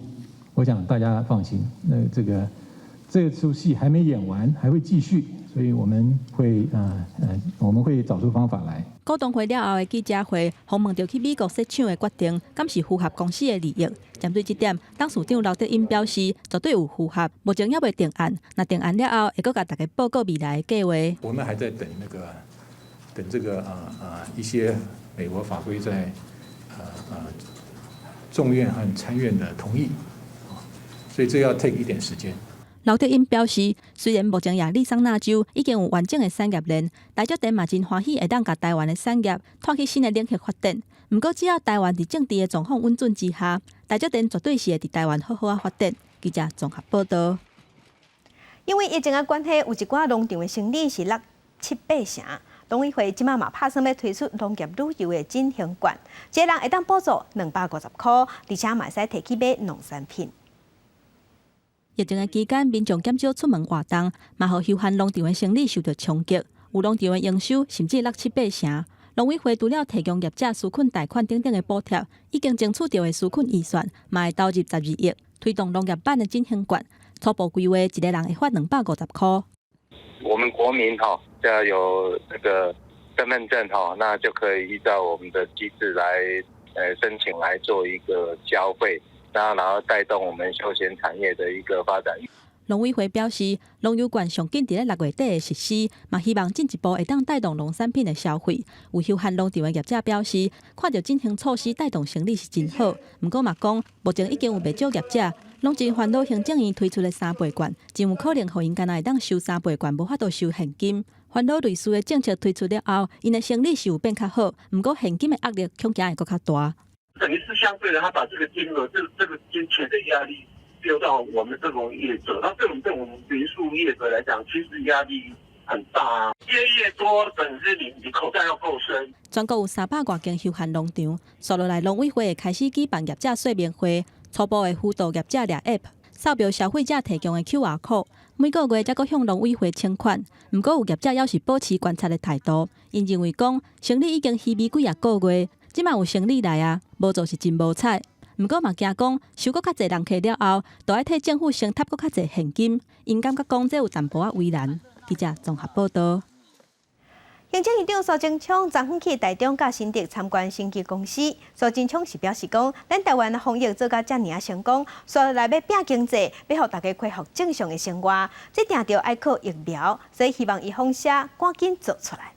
我想大家放心，那這個這齣戲還沒演完，還會繼續，所以我們會找出方法來。股東會了後的記者會，訪問著去美國設廠的決定，敢是符合公司的利益？針對這點，董事長劉德音表示，絕對有符合，目前猶未定案。若定案了後，會閣共大家報告未來的計劃。我們還在等那個，等這個一些美國法規在眾院和參院的同意，所以這要 take 一點時間。劉德音表示，雖然目前亞利桑那州已經有完整的產業鏈，台積電嘛真歡喜會當共台灣的產業拖去新的領域發展。毋過，只要台灣佇政治的狀況穩準之下，台積電絕對是會佇台灣好好仔發展。記者綜合報道。因為疫情的關係，有一寡農場的生意是落七八成。農委會這馬嘛拍算欲推出農業旅遊的振興券，一个人會當補助250箍，而且嘛會使提去買農產品。疫情的期間，民眾減少出門活動，嘛予休閒農場的生意受著衝擊，有農場的營收甚至落七八成。農委會除了提供業者紓困貸款等等的補貼，已經爭取著的紓困預算，嘛會投入12億，推動農業版的振興券。初步規劃，一個人會發250箍。我們國民哈，只要有這個身份證哈，那就可以依照我們的機制來申請來做一個消費，那然後帶動我們休閒產業的一個發展。農委會表示，農遊券上緊佇咧6月底會實施，嘛希望進一步會當帶動農產品的消費。有休閒農場的業者表示，看著振興措施帶動生意是真好，毋過嘛講，目前已經有袂少業者攏真煩惱行政院推出的三倍券，真有可能予𪜶干焦會當收三倍券，無法度收現金。煩惱類似的政策推出了後，𪜶的生意是有變較好，毋過現金的壓力恐驚會閣較大。等於是相對的，他把這個金額、這個金錢的壓力丟到我們這種業者，那對我們民宿業者來講，其實壓力很大啊。越越多，本身你口袋要夠深。全國有300外間休閒農場，紲落來農委會會開始舉辦業者說明會，初步會輔導業者掠 App，掃描消費者提供的 QR code，每個月才閣向農委會請款。毋過有業者猶是保持觀察的態度，𪜶認為講生意已經稀微幾仔個月，這馬有生理來啊，無做是真無彩。毋過嘛驚講收閣較濟人客了後，就愛替政府先貼閣較濟現金，𪜶感覺講這有淡薄仔為難。記者綜合報道。行政院長蘇貞昌昨昏去台中佮新竹參觀生技公司。蘇貞昌是表示講，咱台灣防疫做甲遮爾仔成功，紲落來欲拚經濟，欲予大家恢復正常的生活，這定著愛靠疫苗，所以希望伊放聲趕緊做出來。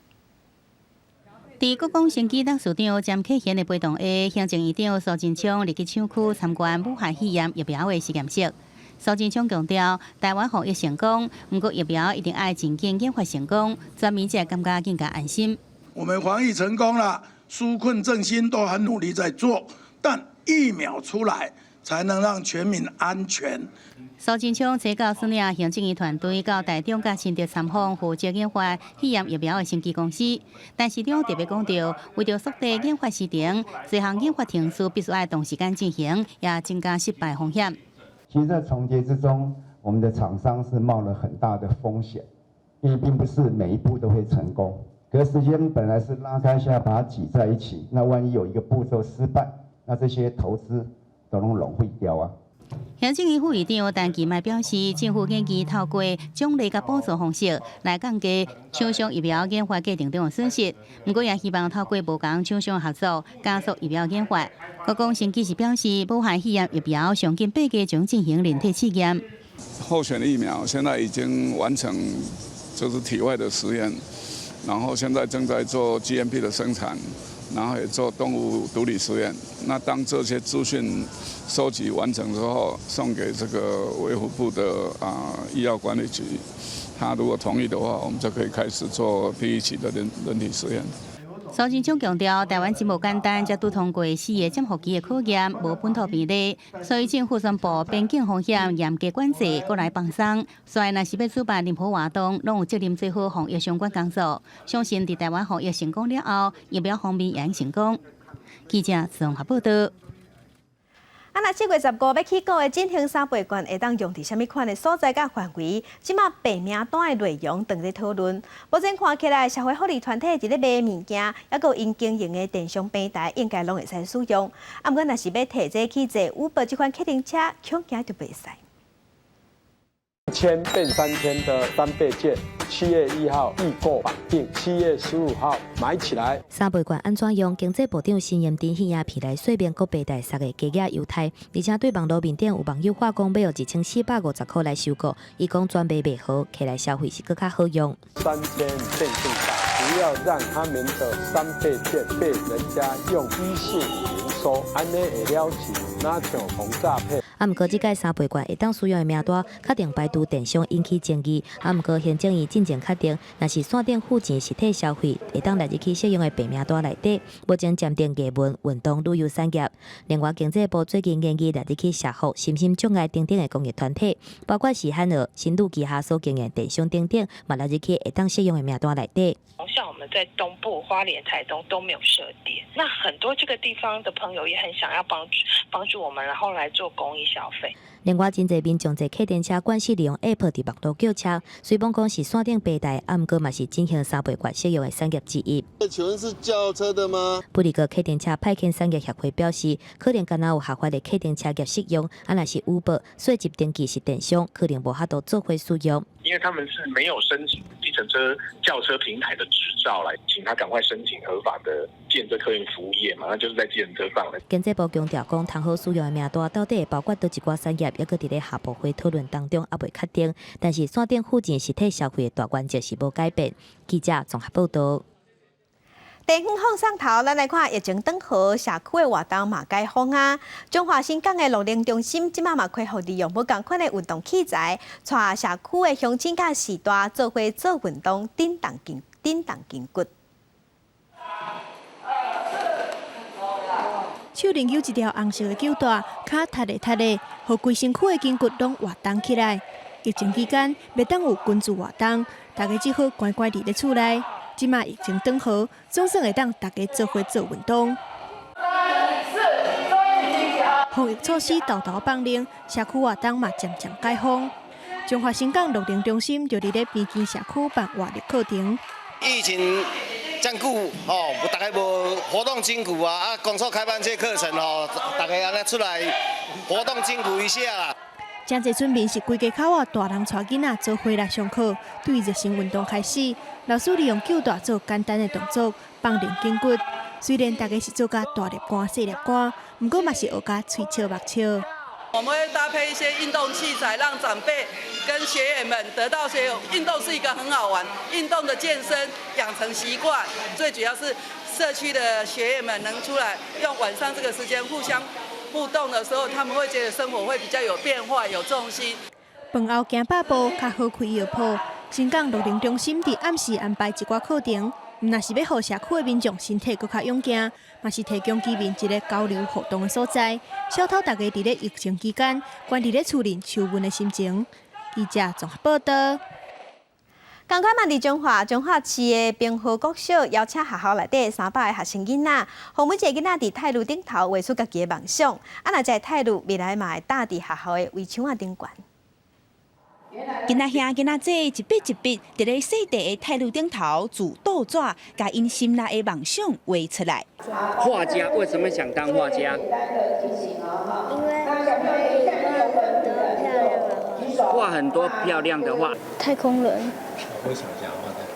佇國光生技董事長詹啟賢的陪同下，行政院長蘇貞昌入去廠區參觀武漢肺炎疫苗的實驗室。蘇貞昌強調，台灣防疫成功，毋過疫苗一定愛真緊研發成功，全民才會感覺更加安心。我們防疫成功了，紓困振興都很努力在做，但疫苗出來才能讓全民安全。蘇貞昌初九率領行政院團隊到台中佮新竹參訪負責研發肺炎疫苗的生技公司，但市長特別講著，為著縮短研發時程，這項研發程序必須愛同時間進行，也增加失敗風險。其實，在重疊之中，我們的廠商是冒了很大的風險，因為並不是每一步都會成功。可是時間本來是拉開，現在把它擠在一起，那萬一有一個步驟失敗，那這些投資都攏浪費掉啊。行政院副院長陳其邁表示，政府研議透過獎勵佮補助方式來降低廠商疫苗研發過程中的損失。毋過也希望透過無仝廠商合作，加速疫苗研發。國光生技是表示，武漢肺炎疫苗上緊8個將進行人體試驗。候選疫苗現在已經完成，就是體外的實驗，然後現在正在做 GMP 的生產。然後也做動物毒理實驗。那當這些資訊收集完成之後，送給這個衛福部的醫藥管理局，他如果同意的話，我們就可以開始做第一期的人體實驗。蘇貞昌強調，台灣真無簡單，才拄通過四个潛伏期的考驗，無本土病例，所以政府宣布邊境風險嚴格管制，閣來放鬆。所以，若是欲主辦任何活動，攏有責任做好防疫相關工作。相信佇台灣防疫成功了後，疫苗方面也會成功。記者綜合報道。啊，若7月15欲起鼓的振興三倍券會當用佇啥物款的所在佮範圍？這馬白名單的內容正佇討論。目前看起來，社會福利團體佇咧賣物件，猶閣𪜶經營的電商平台，應該攏會使使用。啊，毋過若是欲提這去坐 Uber 這款計程車，恐驚就袂使。 1000變3000的三倍券，7月1號預購綁定，7月15號買起來。三倍券按怎用？經濟部長陳延珍彼影片來說明各平台殺的加價猶太，而且對網路面頂有網友話講欲用1450塊來收購，伊講專賣袂好，起來消費是閣較好用。 3000變更大，不要讓他們的三倍券被人家用1450收，按呢會了錢，若像防詐騙。啊，毋過這屆三倍券會當使用的名單，確定排除電商引起爭議。啊，毋過行政院進前確定，若是線頂付錢實體消費，會當列入去適用的白名單內底。目前暫定藝文、運動、旅遊產業。另外，經濟部最近研議列入去社福、身心障礙等等的公益團體，包括是漢和、新路旗下所經營電商等等，嘛列入去會當適用的名單內底。像我們在東部花蓮、台東都沒有設點，那很多這個地方的朋友也很想要幫助我們，然後來做公益消費。另外，真濟民眾坐計程車慣勢利用 App 佇網路叫車，雖罔講是線頂平台，啊，毋過嘛是振興三倍券適用的產業之一。請問是叫車的嗎？不過，計程車派遣產業協會表示，可能敢若有合法的計程車業適用，啊，若是 Uber，稅籍登記是電商，可能無法度做伙使用。因為他們是沒有申請計程車叫車平台的執照，來請他趕快申請合法的計程車客運服務業嘛，那就是在計程車上。經濟部強調講，通好使用的名單到底會包括佗一寡產業，猶閣佇咧下部會討論當中猶未確定。但是線頂付錢實體消費的大原則是無改變。記者綜合報道。地方放送頭，咱來看疫情轉好，社區的活動嘛解封啊。彰化新港的樂齡中心，這馬嘛開放利用無仝款的運動器材，帶社區的鄉親佮序大做伙做運動，振動筋振動筋骨。手裡有一條紅色的球帶，跤踢咧踢咧，予規身軀的筋骨攏活動起來。疫情期間，袂當有群聚活動，大家只好乖乖佇咧厝內。這馬疫情轉好，總算會當大家做伙做運動。防疫措施沓沓放寬，社區活動嘛漸漸解封。彰化新港樂齡中心就佇咧邊境社區辦活力課程。疫情遮久吼，大家無活動筋骨啊，啊，當初開辦這課程吼，大家按呢出來活動筋骨一下啦。誠濟村民是規家口仔大人帶囡仔做伙來上課，對熱身運動開始，老師利用球帶做簡單的動作，放練筋骨。雖然大家是做甲大粒汗、細粒汗，毋過嘛是學甲喙笑目笑。我們會搭配一些運動器材，讓長輩跟學員們得到些運動是一個很好玩，運動的健身養成習慣。最主要是社區的學員們能出來用晚上這個時間互相互動的時候，他們會覺得生活會比較有變化、有重心。飯後行百步較好開藥鋪。新港樂齡中心佇暗時安排一寡課程，毋但是欲予社區的民眾身體閣較勇健，嘛是提供居民一个交流互動的所在。痟透大家佇咧疫情期間關佇咧厝裡愁悶的心情。記者綜合報道。仝款嘛，佇彰化彰化市的平和國小邀請學校內底300个學生囡仔，予每一个囡仔佇太魯頂頭畫出家己的夢想。啊，若這个太魯未來嘛會貼佇學校的圍牆仔頂懸。囡仔兄囡仔姊一筆一筆，佇咧細地的太魯頂頭，自倒紙，共𪜶心內的夢想畫出來。畫家為什麼想當畫家？因為畫很多漂亮的畫。畫很多漂亮的畫。太空人。為什麼想畫太空？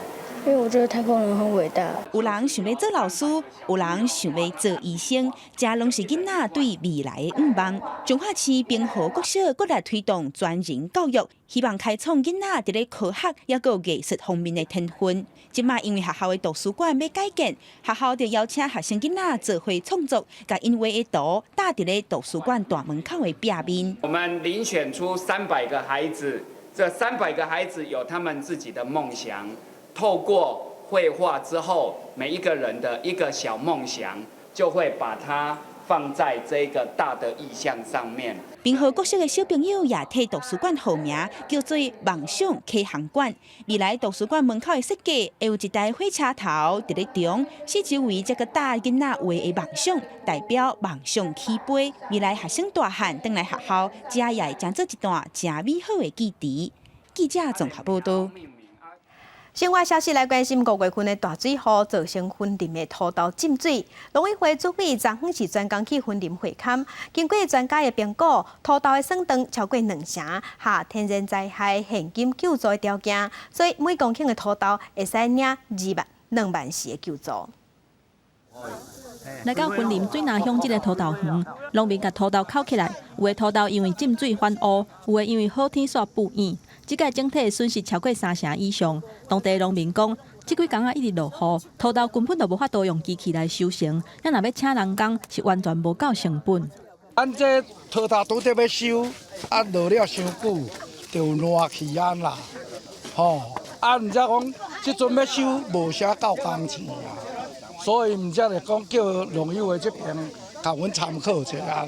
因為我覺得太空人很偉大。有人想欲做老師，有人想欲做醫生，這攏是囡仔對未來的願望。彰化市平和國小閣來推動全人教育，希望開創囡仔佇咧科學抑閣藝術方面的天分。這馬因為學校的圖書館欲改建，學校就邀請學生囡仔做伙創作，共𪜶畫的圖貼佇咧圖書館大門口的壁面。我們遴選出300個孩子，這三百個孩子有他們自己的夢想。透過繪畫之後，每一個人的一個小夢想，就會把它放在這個大的意象上面。平和國小的小朋友也替圖書館號名，叫做夢想啟航館。未來圖書館門口的設計，會有一台火車頭佇咧中，四周圍這個大囡仔畫的夢想，代表夢想起飛。未來學生大漢轉來學校，這也會成做一段誠美好的記憶。記者綜合報道。新聞消息來關心五月份的大水雨造成雲林的土豆浸水，農委會主委昨昏是專工去雲林會勘，經過專家的評估，土豆的損斷超過兩成，合天然災害現金救助的條件，所以每公頃的土豆會使領2萬2萬四的救助。來到雲林水林鄉這个土豆園，農民共土豆抾起來，有的土豆因為浸水反烏，有的因為好天煞布軟。這屆整體損失超過三成以上。當地農民講，這幾工仔一直落雨，土豆根本就無法度用機器來收成，咱若欲請人工是完全無夠成本。咱這土豆拄著欲收，啊落了傷久就爛去啊啦，吼！啊，毋知講這陣欲收無啥夠工錢啊，所以毋才會講叫農委會這邊共阮參考一下。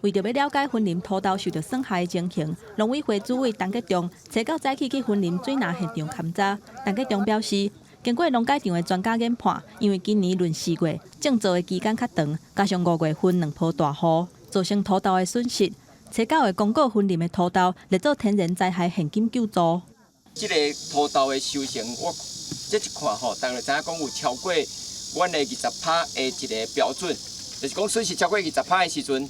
為著欲了解雲林土豆受著損害的情形，農委會主委陳吉仲初九早起去雲林水林現場勘查。陳吉仲表示，經過農改場的專家研判，因為今年閏四月種作的期間較長，加上五月份兩波大雨，造成土豆的損失。初九會公告雲林的土豆列做天然災害現金救助。這个土豆的收成，我這一看吼，大家知影講有超過阮的20趴的一个標準，就是講損失超過20趴的時陣，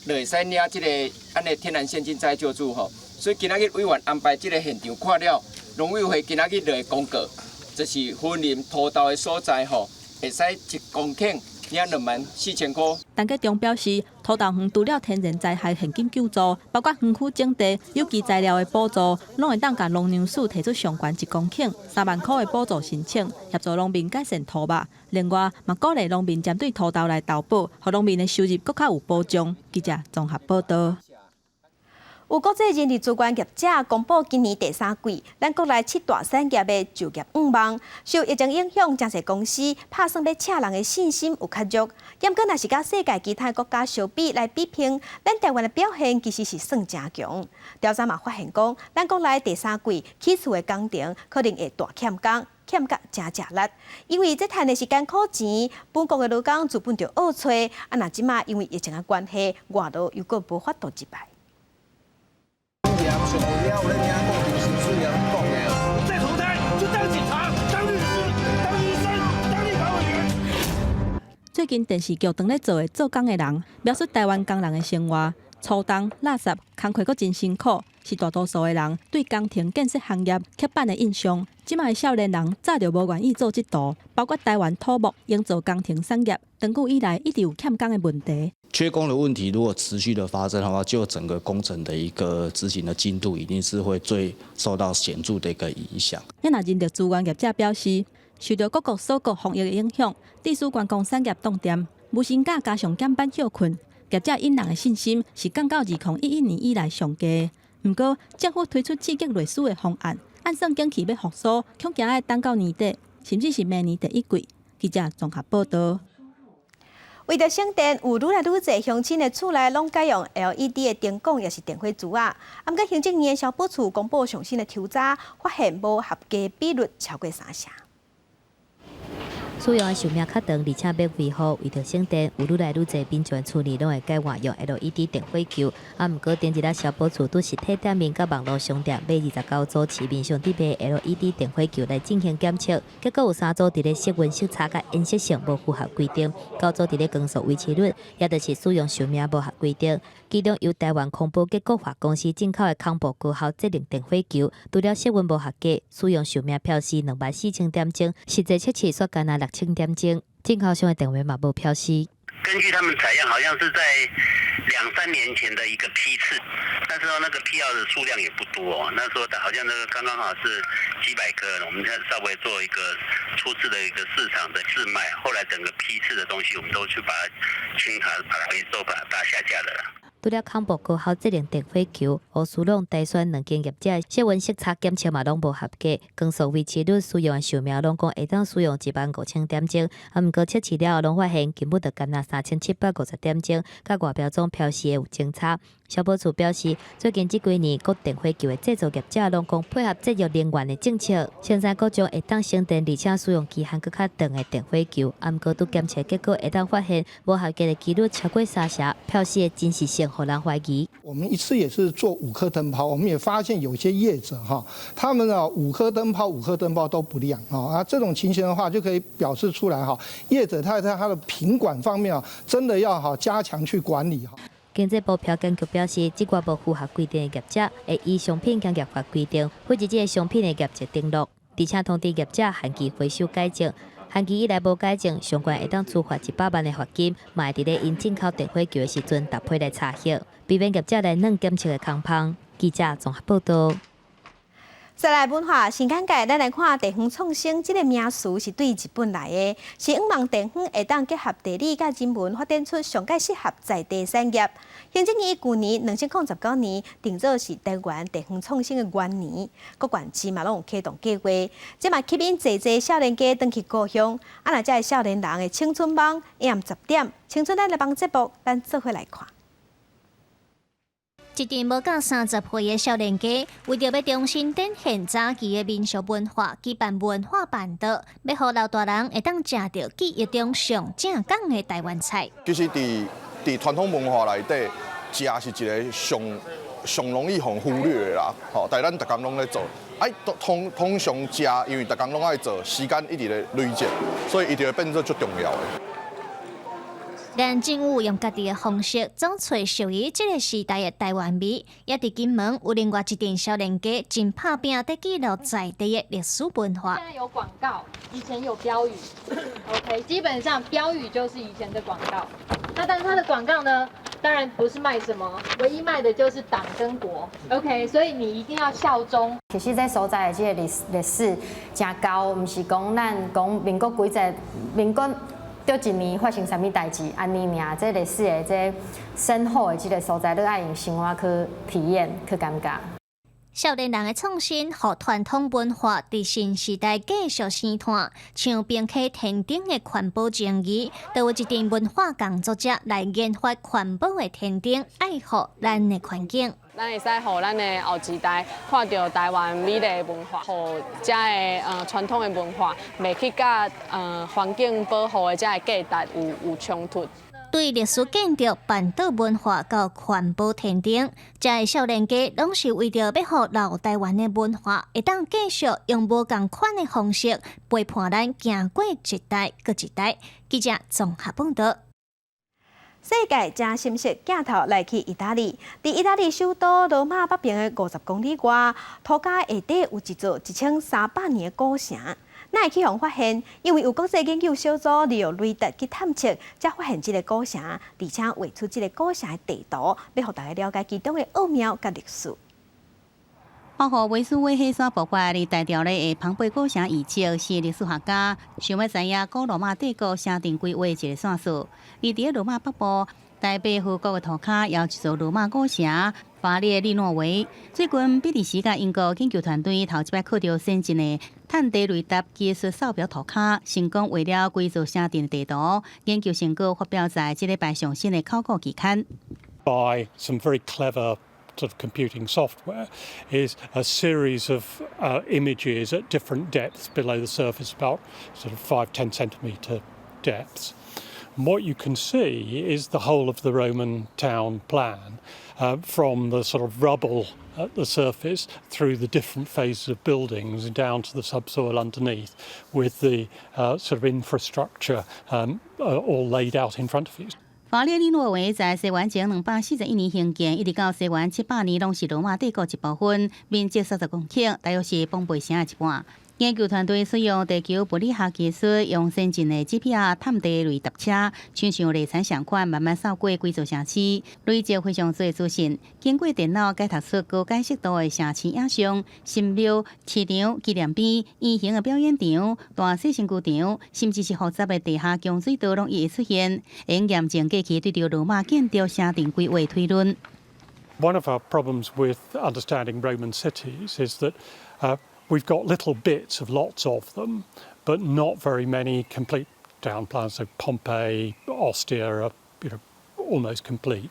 就會使領這个按呢天然現金災救助吼。所以今仔日委員安排這个現場看了，農委會今仔日就會公告，就是雲林土豆的所在吼，會使一公頃領24,000塊。陳吉仲表示，土豆園除了天然災害現金救助，包括園區整地、有機材料的補助，攏會當共農糧署提出上懸一公頃3萬塊的補助申請，協助農民改善土肉。另外，嘛鼓勵農民針對土豆來投保，予農民的收入閣較有保障。記者綜合報道。有國際人力資源業者公布今年第三季，咱國內七大產業的就業願望，受疫情影響，誠濟公司拍算欲請人的信心有較弱。毋過，若是佮世界其他國家相比來比拼，咱台灣的表現其實是算誠強。調查嘛發現講，咱國內第三季起厝的工程可能會大欠工，欠甲誠食力，因為這趁的是艱苦錢，本國的勞工資本就惡揣，啊，若這馬因為疫情的關係，外勞又閣無法度入來。再投胎就當警察、當律師、當醫生。最近電視劇當咧做的做工的人，描述台灣工人的生活，粗重、垃圾、工課閣真辛苦，是大多數的人對工程建設行業刻板的印象。這馬的少年人早就無願意做這途，包括台灣土木營造工程產業，長久以來一直有欠工的問題。缺工的問題如果持續的發生的話，就整個工程的一個執行的進度，一定是會最受到顯著的一個影響。也若人力資源業者表示，受著各國鎖國防疫的影響，致使觀光產業凍定，無薪假加上減班歇睏，業者引人的信心是降到2011年以來上低。毋過政府推出刺激內需的方案，按算景氣欲復甦，恐驚愛等到年底，甚至是明年第一季。記者綜合報導。為著省電，有愈來愈濟鄉親的厝內攏改用 LED 的燈管，抑是電火柱仔。啊，毋過行政院的消保處公布上新的抽查，發現無合格比率超過三成。使用的壽命較長，而且欲維護，為著省電，有愈來愈濟民眾厝內攏會改換用 LED 電火球。啊，毋過頂一日消保處拄實體店面佮網路商店買29組市面上佇賣 LED 電火球來進行檢測，結果有三組佇咧色溫色差佮顏色性無符合規定，九組佇咧光束維持率，也就是使用壽命無合規定。其中由台灣康寶結國華公司進口的康寶高效節能電火球，除了色溫無合格，使用壽命標示24,000點鐘，實際測試煞干焦6000點鐘，進口商的電話嘛無標示。根據他們採樣，好像是在兩三年前的一個批次，那時候那個批號的數量也不多，那時候好像那個剛剛好是幾百顆，我們才稍微做一個初次的一個市場的試賣，後來整個批次的東西，我們都去把它清查，把它回收，把它下架的啦。除了康寶高效節能電火球、烏蘇朗、台宣兩間業者色溫色差檢測嘛攏無合格，光束維持率使用的壽命攏講會當使用15,000點鐘，啊，毋過測試了後攏發現根本就干焦3750點鐘，佮外標總標示的有相差。消保處表示，最近這幾年各電火球的製造業者攏講配合節約能源的政策，生產各種會當省電而且使用期限閣較長的電火球。啊，毋過拄檢測結果會當發現無合格的幾率超過三成，標示的真實性予人懷疑。我們一次也是做五顆燈泡，我們也發現有些業者哈，他們啊五顆燈泡五顆燈泡都不亮啊，這種情形的話就可以表示出來哈，業者他在他的品管方面啊，真的要哈加強去管理哈。經濟部標檢局表示，這寡無符合規定的業者，會依商品檢驗法規定，負責這个商品的業績登錄，而且通知業者限期回收改正，限期以內無改正，相關會當處罰100萬的罰金，嘛會佇咧𪜶進口電火球的時陣搭配來查核，避免業者來軟檢測的空縫。記者綜合報導。再來文化新簡介，咱來看地方創生這个名詞是對日本來的，是向望地方會當結合地理佮人文，發展出上蓋適合在地產業。行政院舊年2019年定做是台灣地方創生的元年，各縣市嘛攏有啟動計劃，這嘛吸引濟濟少年家轉去故鄉。啊，若這个少年人的青春夢，暗十點，青春咱的夢節目，咱做伙來看。一陣無夠30歲的少年家，為著欲重新展現早期的民俗文化，舉辦文化辦桌，欲予老大人會當食著記憶中上正港的台灣菜。其實佇佇傳統文化內底，食是一个上上容易予忽略的啦。吼，但咱逐工攏咧做，哎，通通常食，因為逐工攏愛做，時間一直咧累積，所以伊就會變做足重要的。連政府用家己的方式，總揣屬於這个時代的台灣味，也佇金門有另外一陣少年家真拍拚，佇記錄在地的歷史文化。現在有廣告，以前有標語，OK，基本上標語就是以前的廣告。那但是它的廣告呢，當然不是賣什麼，唯一賣的就是黨跟國，OK，所以你一定要效忠。其實這所在的這个歷歷史誠厚，毋是講咱講民國幾節，民國。佇一年發生啥物代誌，按呢爾，這歷史的這深厚的這个所在，你愛用生活去體驗、去感覺。少年人的創新，予傳統文化佇新時代繼續生湠。像平溪天燈的環保情誼，就有一陣文化工作者來研發環保的天燈，愛護咱的環境。咱會使予咱的後一代看著台灣美麗的文化，予遮个傳統的文化，袂去佮環境保護的遮个價值有衝突。對歷史建築、半島文化到環保天頂，遮的少年家攏是為著欲予老台灣的文化會當繼續用無仝款的方式陪伴咱行過一代閣一代。記者綜合報導。世界誠心適鏡頭來去意大利，佇意大利首都羅馬北邊的50公里外，塗跤下底有一座1300年的古城。哪會去予發現？因為有國際研究小組利用雷達去探測，才發現這个古城，而且畫出這个古城的地圖，欲予大家了解其中的奧妙佮歷史。保護維蘇威火山爆發佇大條的龐貝古城遺跡，是歷史學家想欲知影古羅馬帝國城鎮規劃一个線索。而佇咧羅馬北部台北河谷的塗跤，有一座羅馬古城法列利諾維。最近，比利時佮英國研究團隊頭一擺靠著先進的探地雷達技術掃描塗跤，成功畫了規座城鎮的地圖。研究成果發表在這禮拜上新的考古期刊。 By some very clever sort of computing software is a series of images at different depths below the surface, about sort of 5, 10 centimeter depths. And what you can see is the whole of the Roman town plan from the sort of rubble at the surface through the different phases of buildings down to the subsoil underneath, with the sort of infrastructure all laid out in front of you. 法列利諾維在西元前241年興建，一直到西元700年，攏是羅馬帝國一部分，面積30公頃，大約是龐貝城的一半。研究團隊使用地球物理學技術，用先進的 GPR 探地雷達車，親像獵蠶仝款，慢慢掃過規座城市，累積非常濟資訊。經過電腦解讀出高解析度的城市影像、神廟、市場、紀念碑、圓形的表演場、大細身軀場，甚至是複雜的地下供水道，攏一一出現，會驗證過去對著羅馬建築城鎮規劃推論。 One of our problems with understanding Roman cities is that we've got little bits of lots of them, but not very many complete town plans. So Pompeii, Ostia are almost complete.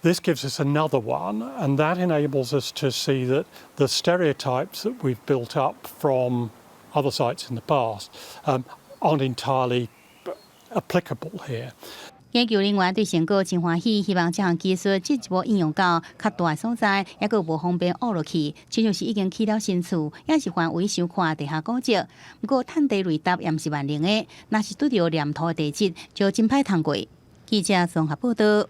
This gives us another one, and that enables us to see that the stereotypes that we've built up from other sites in the past aren't entirely applicable here. 研究人員對成果真歡喜，希望這項技術進一步應用到較大的所在，猶閣無方便挖落去，親像是已經起了新厝，抑是範圍傷寬地下古蹟。毋過探地雷達也毋是萬能的，若是拄著黏土地質，就真歹通過。記者綜合報導。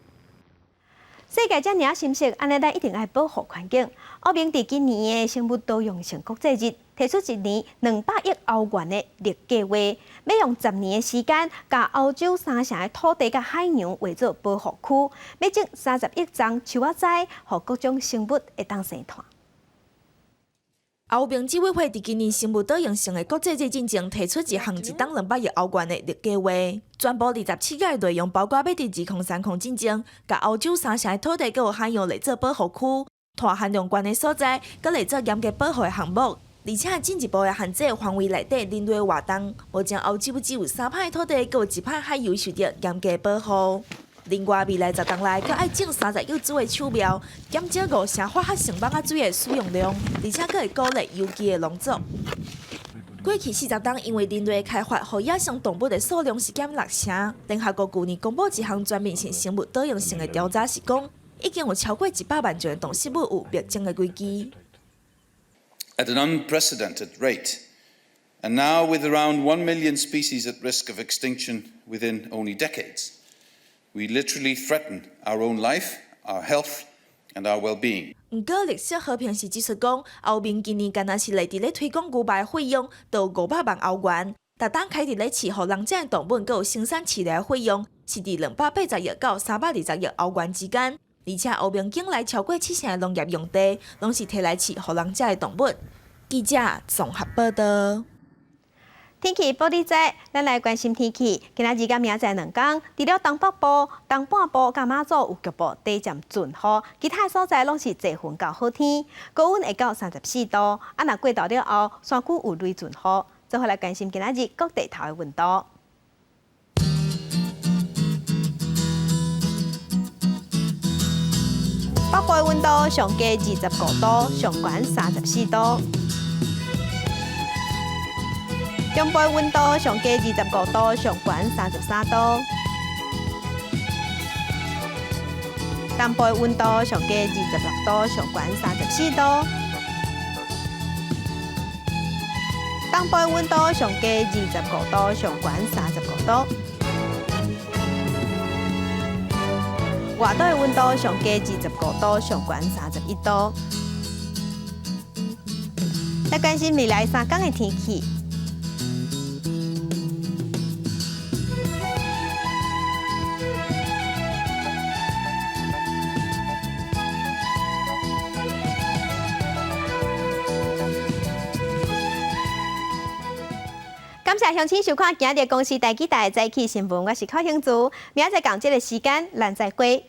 世界遮爾心適，按呢咱一定愛保護環境。歐盟佇今年的生物多樣性國際日，提出一年200億歐元的綠計畫，欲用10年的時間，共歐洲三成的土地佮海洋劃做保護區，欲種30億叢樹仔栽，予各種生物會當生湠。歐盟執委會佇今年生物多樣性的國際日進前提出一項一冬200億歐元的綠計畫，全部27個內容包括欲佇2030進前，共歐洲三成的土地閣有海洋列做保護區，碳含量懸的所在，閣列做嚴格保護的項目，而且進一步的限制範圍內底人類活動。目前歐洲只有3趴的土地，閣有1趴海洋受著嚴格保護。另外，未來10冬內，閣愛種30億株的樹苗，減少五成化學性蠓仔水的使用量，而且閣會鼓勵有機的農作。過去40冬，因為人類開發，予野生動物的數量是減六成。聯合國舊年公布一項全面性生物多樣性的調查，是講已經有超過100萬種的動植物有滅絕的危機。 At an unprecedented rate, and now with around 1 million species at risk of extinction within only decades. We literally threaten our own life, our health, and our well-being. 毋過，綠色和平是指出講，歐盟今年干焦是佇咧推廣牛排費用，就500萬歐元。逐冬開佇咧飼予人食的動物，閣有生產飼料的費用，是佇280億到320億歐元之間。而且歐盟境內超過七成的農業用地，攏是提來飼予人食的動物。記者綜合報導。天氣報你知，咱來關心天氣。今仔日佮明仔載兩工，除了東北部、東半部佮馬祖有局部短暫陣雨，其他所在攏是濟雲到好天，高溫會到34度。啊，若過晝了後，山區有雷陣雨。做伙來關心今仔日各地頭的溫度。北部的溫度上低25度，上懸34度。中部溫度上低25度，上懸33度。东部的溫度上低26度，上懸34度。東部的溫度上低25度，上懸35度。外島的溫度上低25度，上懸31度。來關心未來三天的天氣。感謝鄉親收看今日公視台語台早起新聞，我是寇興珠，明仔載仝這个時間，咱再會。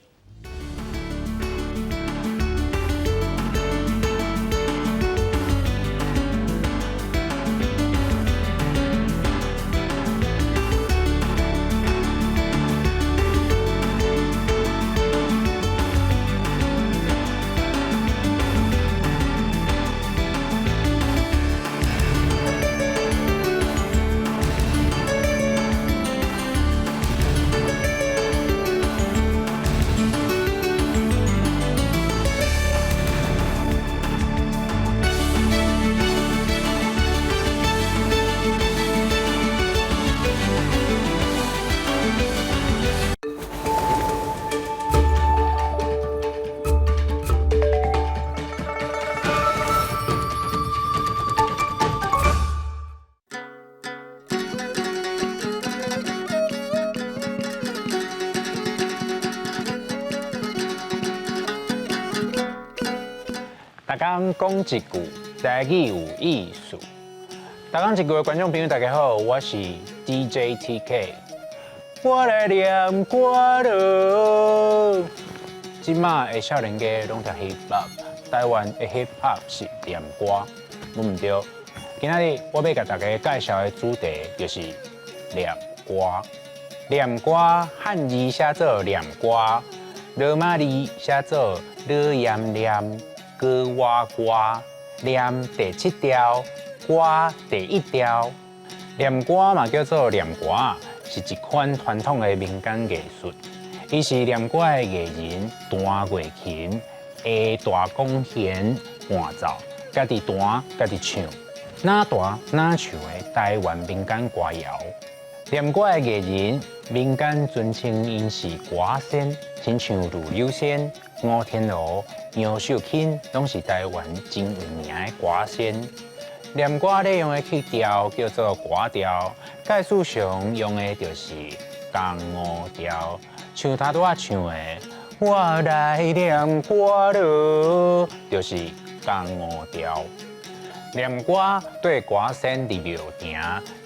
逐工講一句台語有意思。逐工一句的觀眾朋友，大家好，我是 DJ TK。我來念歌囉。這馬的少年家攏聽 hip hop，台灣的 hip hop 是念歌，無毋對。今仔日我欲共大家介紹的主題就是念歌。念歌漢字寫做念歌，羅馬字寫做羅炎念。歌我歌，念第七調，歌第一調。念歌嘛叫做念歌，是一款傳統的民間藝術。伊是念歌的藝人彈月琴、下大弓弦伴奏，家己彈家己唱，哪彈哪唱的台灣民間歌謠。念歌的藝人，民間尊稱𪜶是歌仙，親像呂有仙、吳天羅、楊秀卿，攏是台灣真有名的歌仙。念歌咧用的曲調叫做歌調，概述上用的就是江湖調，像頭拄仔唱的《我來念歌囉》，就是江湖調。念歌對歌仙佇廟埕、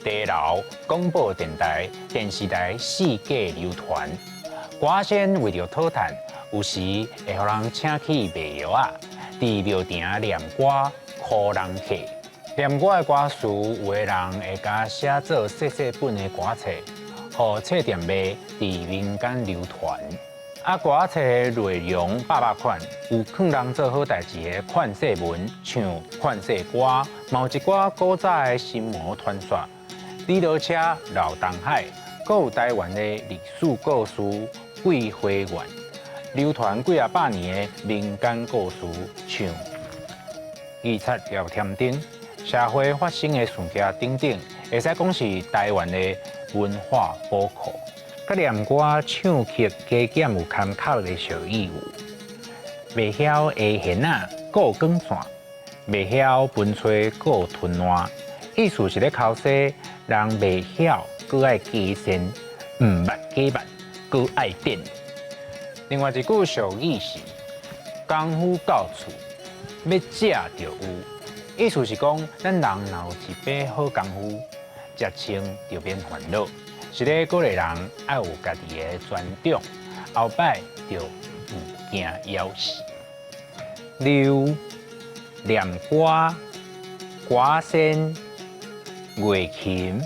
茶樓、廣播電台、電視台四界流傳。歌仙為著討趁，有時會予人請去賣藥仔，佇廟埕念歌，苦人客。念歌的歌詞，有的人會共寫做細細本的歌冊，予冊店賣，佇民間流傳。啊，歌冊的內容百百款，有勸人做好代誌的勸世文，唱勸世歌，嘛有一寡古早的神魔傳說，李羅車、老東海，閣有台灣的歷史故事《桂花園》，流傳幾仔百年的民間故事，像義賊廖添丁、社會發生的事件等等，會使講是台灣的文化寶庫。佮念歌唱曲加減有坎坷的俗語有，袂曉下弦仔顧捲線，袂曉分吹顧吞爛，意思是咧剾洗人袂曉，閣愛加善，毋捌假捌，閣愛點。另外一句俗語是功夫到厝，欲食就有，意思是講咱人若有一把好功夫，食穿就免煩惱。是咧鼓勵人愛有家己的專長，後擺就毋驚枵死。溜、念歌、歌仙、月琴、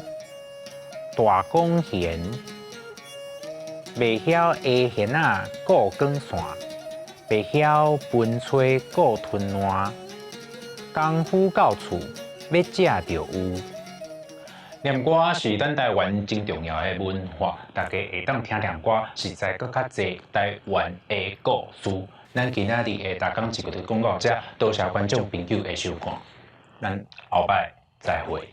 大管弦，袂曉下弦仔顧捲線，袂曉分吹顧吞爛，功夫到厝，欲食就有。念歌是咱台灣真重要的文化，大家會當聽念歌，實在閣較濟台灣的故事。咱今仔日的逐工一句就講到遮，多謝觀眾朋友的收看，咱後擺再會。